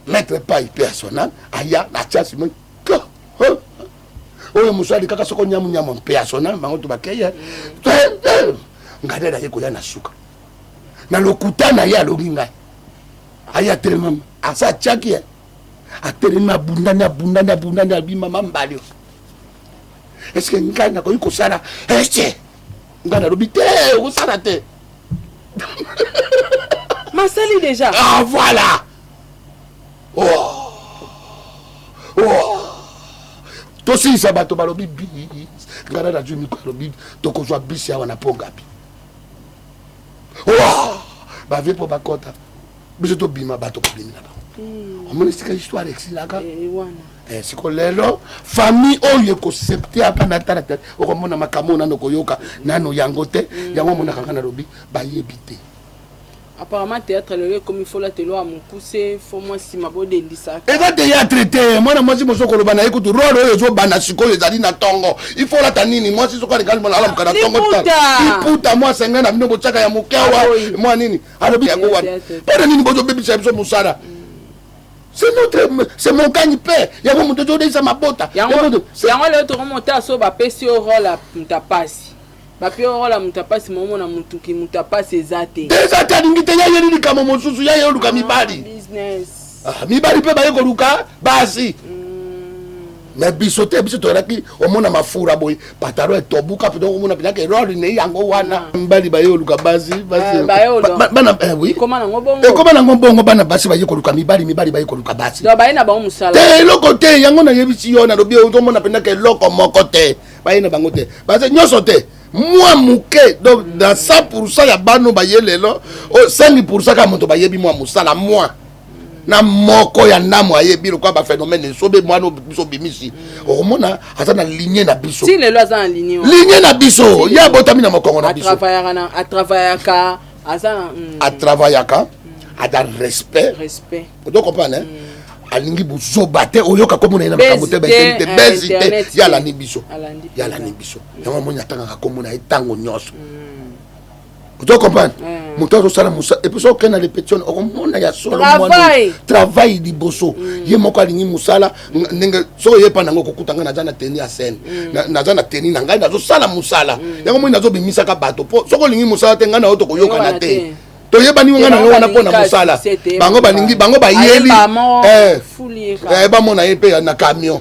Maître Pai mpe ya sonal aya atia nsima oyo mosu ali kaka soko nyamunyamu mpe ya sonal bango to bakeye. Ngai naye koya na suka na lokuta na ye, alobi ngai aye atelema, asa atiaki ye atelemi, abundani, abundani, abundani, abi mama mbali, est-ce ngai nakoki kosala ece? Ngai nalobi te, okosala te. Masali déjà. Ah voilà, oh. Oh. Tosilisa bato balobi bis. Ngai na nazwi miko, alobi tokozwa bisi awa na Pongabi. Oh! Bavie mpo bakɔta, biso tobima, bato kobimi na bango. Omoni sika histoire esilaka. Eh, siko lelo famille oyo ekosepte apa na tala te, okomona makambo oyo nano koyoka nano yango te. Yango omonaka nga nalobi bayebi te. Apparemment théâtre lelo ekomi fola telo ya mokuse fo mwa nsima bodendisaka. Eza théâtre te. Mwana mwasi mosusu koloba na ye kutu role oyo ezobanda sikoyo ezali na ntongo, il faut olata nini? Mwasi soki alingani alamuka na ntongo, liputa mwa sengai na bino botiaka ya moke awa, mwa nini, alobi yango wana mpona nini bozobebisa biso mosala? C'est notre, c'est mon gagne-pain. Yango moto ozodeyisa mabota. Yango lelo tokomota so bapesi yo role ya moto apasi, bape yo role ya moto apasi, momona motuki moto apasi eza te. Eza te, alingi te. Ya yeli likambo mosusu, ya ye oluka mibali, mibali mpe baye koluka basi. Mais biso te, biso toyelaki omona mafura boye, patalo etobuka mpe omona mpenzaka erole ne yango wana. Mibali baye oluka basi, bana ekoma nango bongo, bana basi baye koluka mibali, mibali baye koluka basi. Baye na bango mosala. Te, eloko te. Yango nayebisi yo, nalobi ozomona mpenzaka eloko moko te, baye na bango te, basi nyonso te, mwa moke. Donc na 100 % ya bano baye lelo, 5 % kaka moto bayebi mwa mosala, mwa na moko ya ndambo ayebi lokola baphénomène esobe. Mwana biso bimisi, okomona aza na ligne na biso. Ti lelo aza na ligne. Ligne na biso, ye abotami na mokongo na biso. Atravaillaka, aza na Atravaillaka, aza respect. Respect. Ozo comprendre? Alingi buzoba te, oyoka komona ye na makambo te, baeteli te, bezi te. Ye alandi biso, ye alandi biso. Yango amoni atangaka komona ye ntango nyonso. Ozo comprendre? Moto azosala mosala, et puis soki okende na répétition, okomona ya solo travail liboso. Ye moko alingi mosala. Ndenge soki oyepa nango, okokuta ngai naza na tenue ya scène, naza na tenue na ngai, nazosala mosala. Yango moi nazobimisaka bato, mpo soki olingi mosala te, ngai na yo tokoyokana te. Toyebani ngai na yo wana mpo na mosala. Bango balingi, bango bayeli bamona ye mpe na camion.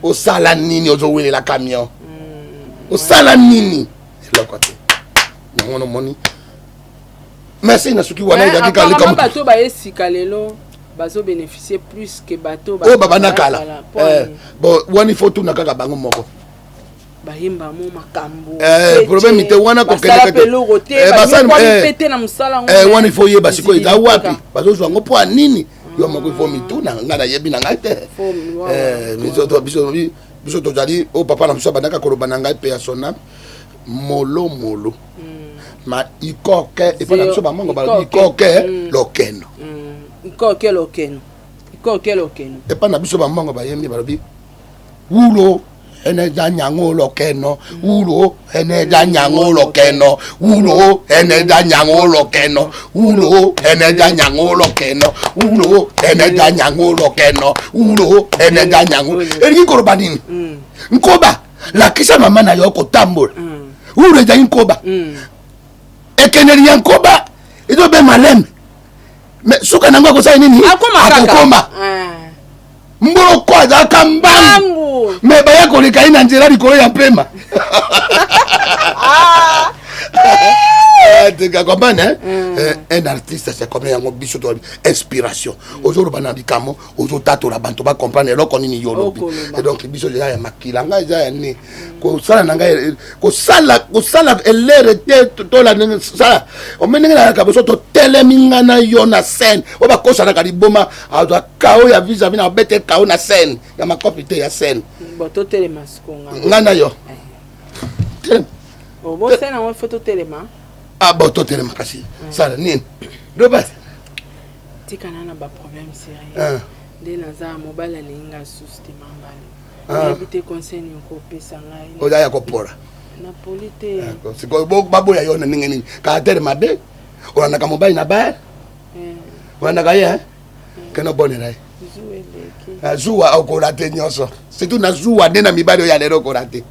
Osala nini? Ozowelela camion, osala nini? Eloko te. Yango wana omoni, merci na soki wana ezalaki kaka. Bato baye sika lelo bazobénéficie plus que bato oyo babanda kala. Bon, wana il faut tuna kaka bango moko. Bayemba mo makambo. Problème te wana. Kokende eloko te, te na mosala. Wana il faut oyeba sikoyo eza wapi bazozwa yango, mpo ya nini. Yo moko il faut mituna. Ngai nayebi na ngai te. Biso tozali oyo papa na biso abandaka koloba na ngai mpe ya sona molo molo ma ikoke epai na biso bamongo balobi ikoke lokeno. Ikoke lokeno, ikoke lokeno. Epai na biso bamongo bayembi, balobi wulo ene nyango lokeno, wulo ene nyango lokeno, wulo ene nyango lokeno, wulo ene nyango lokeno, wulo ene nyango lokeno, wulo ene nyango. Elingi koloba nini? Nkoba lakisa mama na yo kotambola. Wulo ezali nkoba, ekendeli ya nkoba ezobe maleme, mais suka nango akosala nini? Akokoma. Mboloko azalaka mbangu, mais baya koleka ye na nzela likolo ya mpema. Comprendre? Un artiste, c'est comme yango biso to inspiration. Ozoloba na likambo, ozotatola, bato bacomprendre eloko nini yo olobi. Et donc biso eza ya makila, ngai eza ya nini kosala na ngai, kosala elere te. Tola ndenge sala ome, ndenge nayaka biso totelemi ngai na yo na scène, oyo bakosanaka liboma, azwa kao ya vis-à-vis na babete kao na scène ya makopi te, ya scène. Totelema siko. Ngai na yo. Bosala yango, faut totelema. Ah bon, totelema kasi. Sala nini? Loba. Tikana na baproblème sérieux nde naza. Mobali alingi nga susu te, mambale. Nayebi te conseil nini okopesa ngai. Oza ya kopola. Napoli te. Sikoyo baboya yo na ndenge nini? Caractère mabe. Olandaka mobali na bar, olandaka ye kende obonela ye. Zuwa okola te nyonso, surtout na zuwa nde na mibali oyo ya lelo okola te,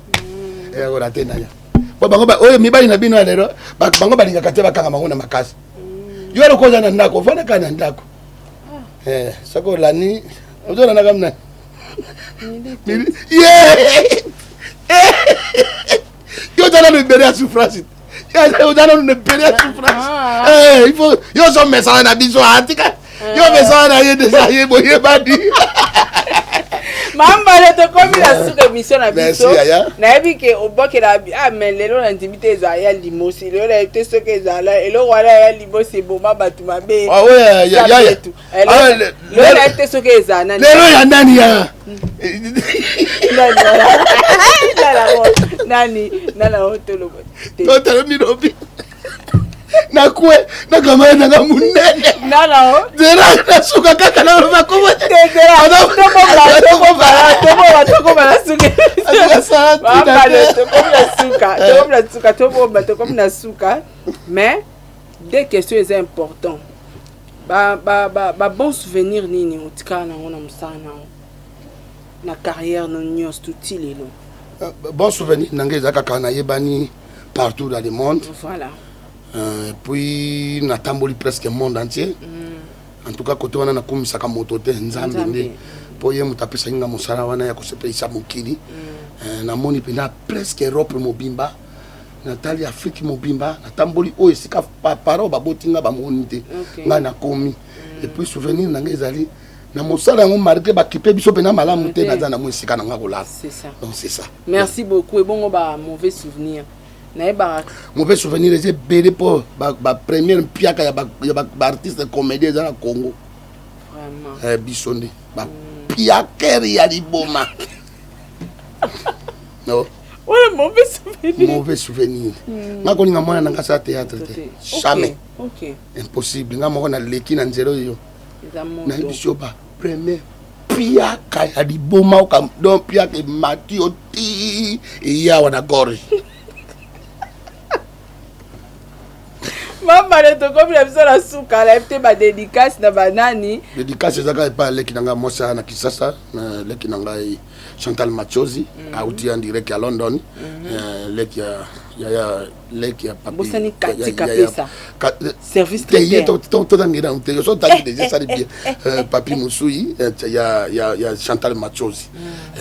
okola te na ya po bango oyo mibali na bino ya lelo, bango balingaka te bakanga bango na makasi. Yo loko oza na ndako, ofandaka na ndako, soki olani, ozolandaka mna ye. Yo oza nano ebele ya souffrance, oza nano ebele ya souffrance. Il faut yo ozomesana na biso, atika yo mesana na ye deja, ye boyebani. Mambale, tokomi na suka émission na biso. Nayebi ke obwakela. Ah, mais lelo na ndimi te ezala ya limosi. Lelo nayebi te soki ezala eloko wana ya limosi eboma bato mabe. Lelo nayebi te soki ezala nani. Lelo ya nani? Ya nani? Nani? Toloba. Totala milobi. Nakwe na camarade nanga munene. Zela nasuka kaka na bakoma. Tobomba tokomi na suka, mais deux questions eza important. Ba ba ba, ba bon souvenir nini otikala nango na mosala nango na carrière no nyonso tuti lelo? Bon souvenir na ngai eza kaka nayebani partout dans le monde. Voilà. Puis natamboli presque monde entier. En tout cas, côté wana nakumisaka moto te, Nzambe nde, mpo ye moto apesaki nga mosala wana ya kosepelisa mokili. Namoni mpenza presque Europe mobimba, natali Afrique mobimba, natamboli oyo esika parents baboti nga bamoni te, ngai nakomi. Et puis souvenir na ngai ezali na mosala yango, malgré bakipe biso mpena malamu te, naza na mo esika na nga kolala. Donc c'est ça. Merci beaucoup. Ebongo ba mauvais souvenir, nayebaka? Mauvais souvenir eza ebele, mpo bapremière mpiaka ya baartiste comédien eza na Congo. Biso nde bapiakere ya liboma. No. Wana mauvais souvenir. Mauvais souvenir, nga kolinga mwana na nga asala théâtre te, jamais. Impossible. Nga moko naleki na nzela oyo, nayebi so ba premier piaka ya liboma oka, donc piaka emati yo ti eyawa na gorge. Mambale, tokomi na biso na suka. Nayebi te, badédicace na banani? Dédicace eza kaka epai aleki na ngai mwasi na Kisasa, leki na ngai Chantal Machozi, auti en direct ya London, leki ya yaya, leki ya papi. Bosani Katika Pesa, service. Ye totangela te, so tangi déjà esali bien. Papi Musui ya Chantal Machozi.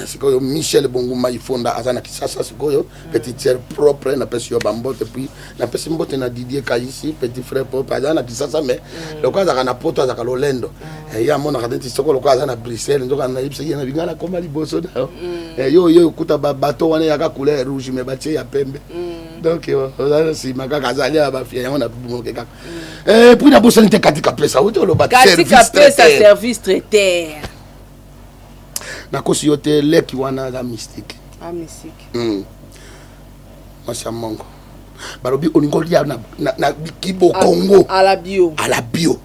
Sikoyo Michel Bonguma Ifonda aza na Kisasa sikoyo, petite sœur propre, napesi yo bambote. Puis napesi mbote na Didier Kaisi, petit frère propre, aza na Kisasa, mais lokola azalaka na Poto, azalaka lolendo. Ye amonaka neti soko lokola aza na Bruxelles, nzoka nayebisaki ye na binga nakoma liboso na yo. Yo yo okuta babato wana eyaka couleur rouge, mais batie ya pembe, donc oza na nsima kaka, azali ya bafia yango na moke kaka. Puis nabosani te Katika Pesa, uti oloba. Katika Pesa, service traiteur. Nakosi yo te, leki wana aza mystique. Ah, mystique. Mwasi ya mongo, balobi olingi olia na kibokongo. À la bio. À la bio.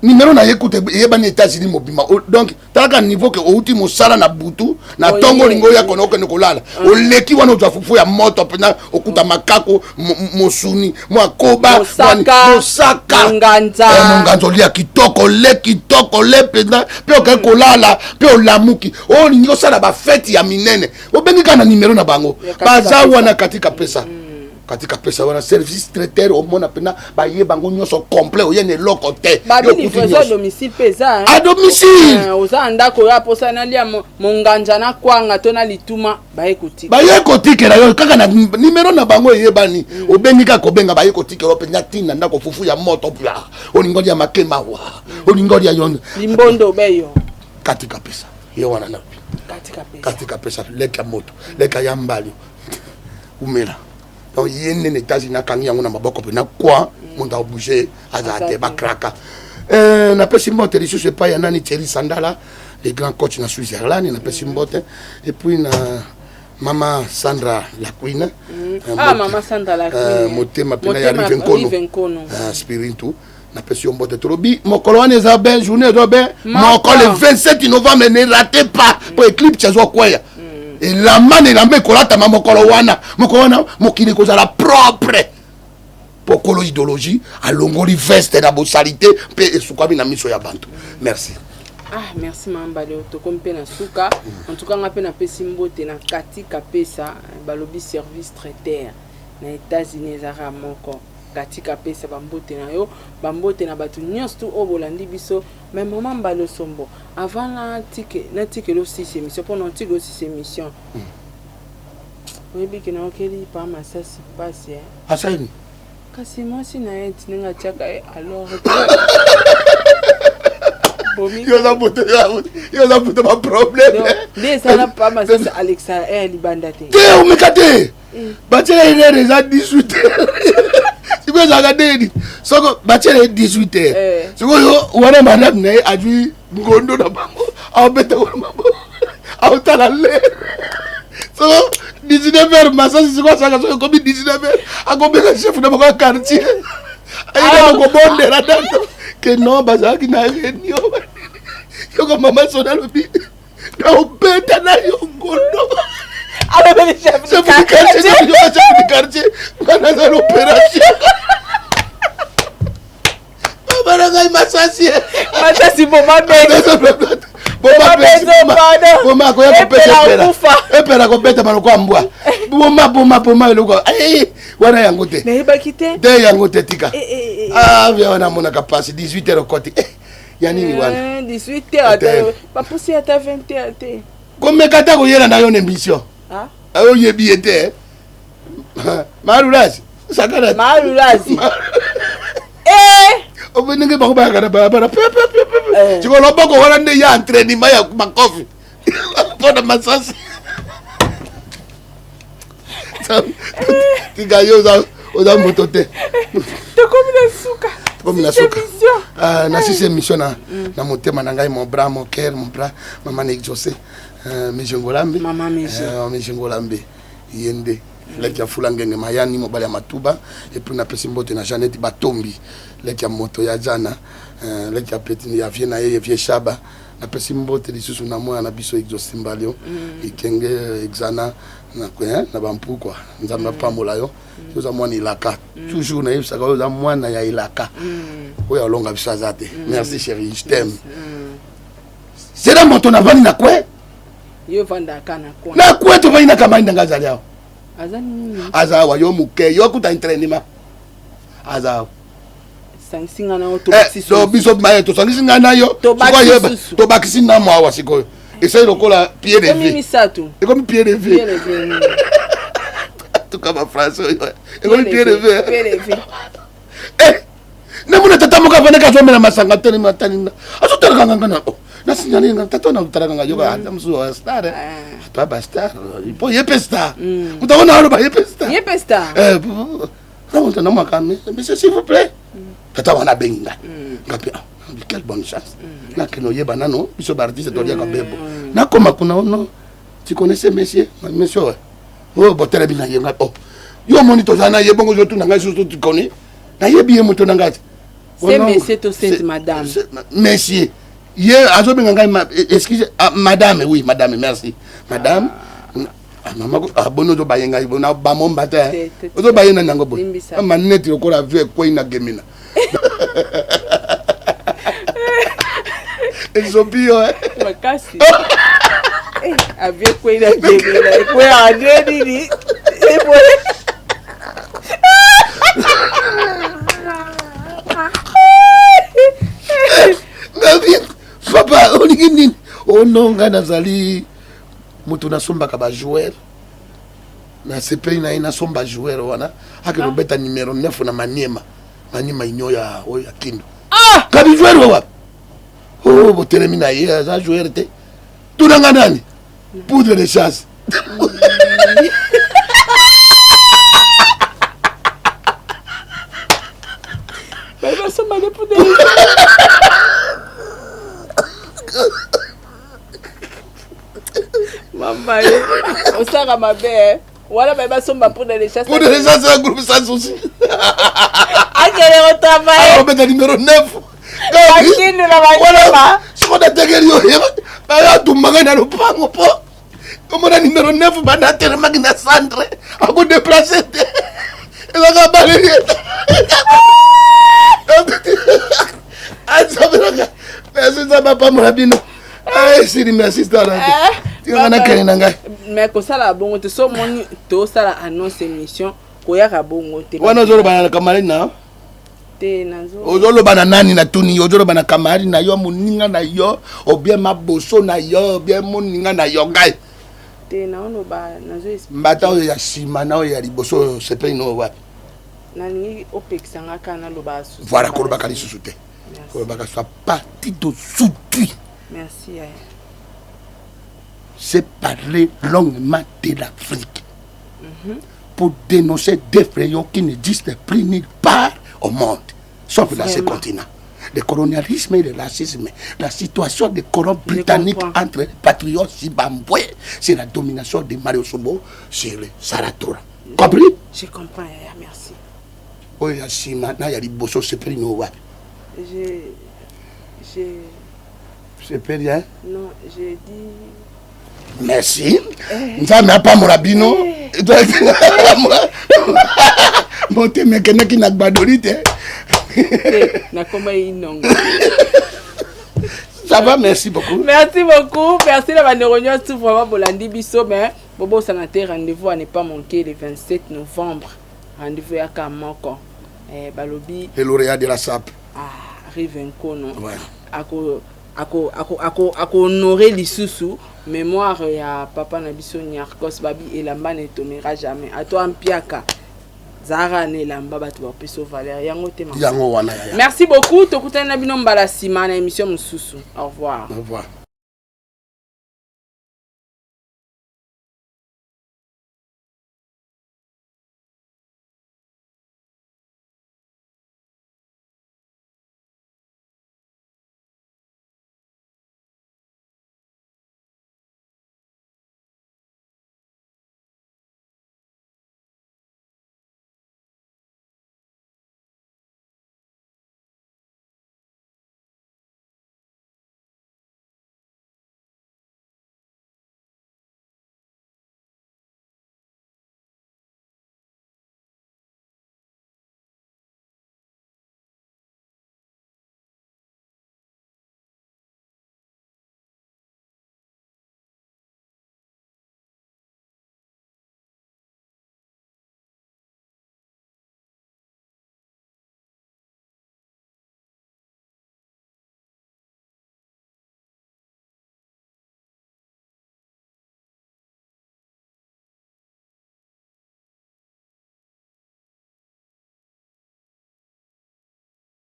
Nimero na ye kuta eyebani États-Unis mobima. Donc talaka niveau ke outi mosala na butu na ntongo, olingi oya kona okende kolala, oleki wana, ozwa fufu ya moto mpenza, okuta makako, mosuni, mwa koba, mosaka, monganza, olia kitoko, le kitoko, le mpenza, mpe okei kolala mpe olamuki. Olingi osala bafete ya minene, obengi kaka na nimero na bango, baza wana. Katika Pesa, Katika Pesa wana, service traiteur, omona mpena baye bango nyonso complet, oye na eloko te. Livraison à domicile mpe eza? À domicile. Oza na ndako oyo aposa nalia monganja na kwanga to na lituma, baye kotika. Baye kotikela yo kaka na nimero na bango eyebani. Obengi kaka, kobenga, baye kotikela yo mpenza ntina ndako, fufu ya moto pla, olingi olia makemba wa, olingi olia yo limbondo beyo. Katika Pesa ye wana na Katika Pesa, leki ya moto, leki ya mbali umela. Donc ye nde na États-Unis akangi yango na maboko mpena kwa moto abouge azala te, bakraka. Napesi mbote lisusu epai ya nani, Thierry Sandala, le grand coach na Switzerland, napesi mbote. Et puis na mama Sandra la Queen. Ah, mama Sandra la Queen. Motema mpena ya Rive Nkono Spiritu, napesi yo mbote. Tolobi mokolo wana eza ben journée, eza ben moko, le 27 novembre, ne ratez pas, po éclipse azwa kweya, elamba na elamba ekolatama mokolo wana. Mokolo wana mokili ekozala propre, mpo kolo idéologie alongoli veste na bosali te mpe esukwami na miso ya bantu. Merci. Ah, merci Mambale. Tokomi mpe na suka. En tout cas, nga mpe napesi mbote na Katika Pesa, balobi service traiteur na États-Unis ezalaka moko. Katika Pesa, bambote na yo, bambote na bato nyonso tu oyo bolandi biso. Mais mama Mbale Osombo, avant natikeli osisi émission, mpona otike osisi émission, oyebi ke naokeli pa masasi mpasi. Asali? Kasi mwasi na ye ti ndenge atiaka ye alors. Yo oza moto baproblème. Nde ezala pa masasi alekisa ya libanda te. Te, omeka te, batiela ye lere eza 18 heures. Sikoyo ezalaka ndeni? Soko batiela ye 18 heures, sikoyo wana madame na ye azwi ngondo na bango, aobeta ngo na maboko, aotala lere. Soko 19 heures masasi sikoyo asaka soki ekomi 19 heures akobenga chef na bango ya quartier ayina kobondela nano ke non bazalaki na réunion yoko mama sona alobi naobeta na yo ngondo alobeli chef chef du quartier chef du quartier nga naza na opération baba na ngai masasi masasi boma boma akoya kopesa epela epela kobetama lokola mbwa boma boma boma eloko wana yango te nayebaki te te yango te tika ah via wana amonaka mpasi 18 heures okoti ya nini wana 18 heures bapusi ata 20 heures te komeka ata koyela na yo na émission oyebi ye te malulasi sakana malulasi eh! obe ndenge bango bayaka na balabala pepepepe eh. sikoyo loboko wana nde ya entraînement ya makofi mpo na masasi tika yo oza moto te tokomi na suka tokomi na suka ah, na sisi émission na mm. na motema na ngai mon bras mon cœur mon bras mama na exaucé euh, mejengolambe mama mejengolambe ye nde leki ya fula ngenge mayani mobali ya matuba epuis napesi mbote na jeannette batombi leki ya moto ya jana euh, leki ya peti ya vie na ye vie shaba napesi mbote lisusu na mwana na biso exauce mbalio mm. ikenge exana na, eh, na bampukwa nzambe mm. apambola yo mm. oza mwana elaka mm. toujours nayebisaka oyo oza mwana ya elaka mm. oyo alonga biso aza te mm. merci chéri je t'aime mm. zela moto navandi na kwe yo vandaka na kwe na kwe tovandi na kamani nanga azali awa aza awa yo moke yo kuta entraînement aza awa sangisi ngai na yo tobakisi eh, biso maye tosangisi ngai na yo tobakisi namo awa sikoyo esali lokola pied de vie ekomi pied de vie tuka ba français oyo ekomi pied de vie eh, namona tata moko avandaki azomela masanga telemi atalinga azotalaka nga nga na oh, nasinyali nga tata wana azotalaka nga yoka ata mosusu ya star eh. ah. ata ba star mpo ye mpe star mm. moto yango na aloba ye mpe star ye mpe star eh, namonta namwaka monsieur s'il vous plaît tata wana abengi ngai mm. nga mpe ah, quelle bonne chance mm. nakende oyeba nano biso baartiste toliaka bebo nakoma kuna ono oh tu connaissais monsieur monsieur oyo oyo botelemi na ye ngai oh yo omoni toza na ye bongo ozotuna ngai susu tu connais nayebi ye moto na ngai te c'est monsieur to sainte madame monsieur ye azobenga ngai excuse ah, madame oui madame merci madame ah, mama ah, boni ozobaye ngai na bamomba te ozobaye nani yango boye maneti lokola avio ekwei na gemina esopi yo eh. makasi eh, avio ekwei na gemina ekweyaka nde nini papa olingi nini ono oh ngai nazali moto nasombaka bajoueur nasepeli na ye nasomba joueur wana akende kobeta ah. numero 9 na maniema maniema union ya oyo ya kindu ah! kabi joueur oyo wapi oyo oh, botelemi na ye aza joueur te tuna nga nani poudre de chasse basomba nde poudre mama ye osaka mabe eh. wana baye basomba poudre de chasse poudre de chasse ya groupe sans souci akende kotravaille obeta numéro 9 bakindu na banyama soko natekeli yo atumba ngai na lopango mpo komona numero 9 banda atelemaki na centre akodeplace te ezaka baleli azabelaka merci nzambe apambola bino esili merci tala eh, tikanga nakende na ngai mais kosala bongo te so omoni tosala annonce émission koyaka bongo te wana ozoloba na camarade na te nazo ozoloba na nani natuni yo ozoloba na camarade na yo moninga na yo obien maboso na yo obien moninga na yo ngai te naoloba nazo mbata oyo ya nsima na oyo ya liboso oyo osepeli na oyo wapi nalingi opekisa nga kaka naloba voilà kolobaka lisusu te kolobaka soit parti d'aujourd'hui merci yaya c'est parler longuement de l'Afrique mm -hmm. pour dénoncer des fléaux qui n'existent plus nulle part au monde, sauf dans ce continent. Le colonialisme et le racisme, la situation des colons britanniques entre patriotes Zimbabwe, c'est la domination de Mario Sombo sur le Saratora. Compris? Je comprends, yaya, merci. Oyo ya nsima na ya liboso osepeli no wapi? Je je Sepeli hein? Non, j'ai dit Merci. Nzambe apambola bino. Motema ekendaki na gbadoli te. Nakoma inongo. Ça va, merci beaucoup. Merci beaucoup. Merci na bandeko nyonso vraiment bolandi biso, mais bobosana te, rendez-vous à ne pas manquer le 27 novembre. Rendez-vous yaka moko. Eh, balobi Le lauréat de la SAP. Ah, Rive Nkono. Ouais. Ako ako ako ako ako honorer lisusu mémoire ya papa na biso Niarkos. Babi elamba ne tombera jamais. Ato ampiaka. Zara na elamba, bato bapesa valeur yango te. Yango wana, yaya. Merci beaucoup, tokutani na bino mbala nsima na émission mosusu. Au revoir. Au revoir.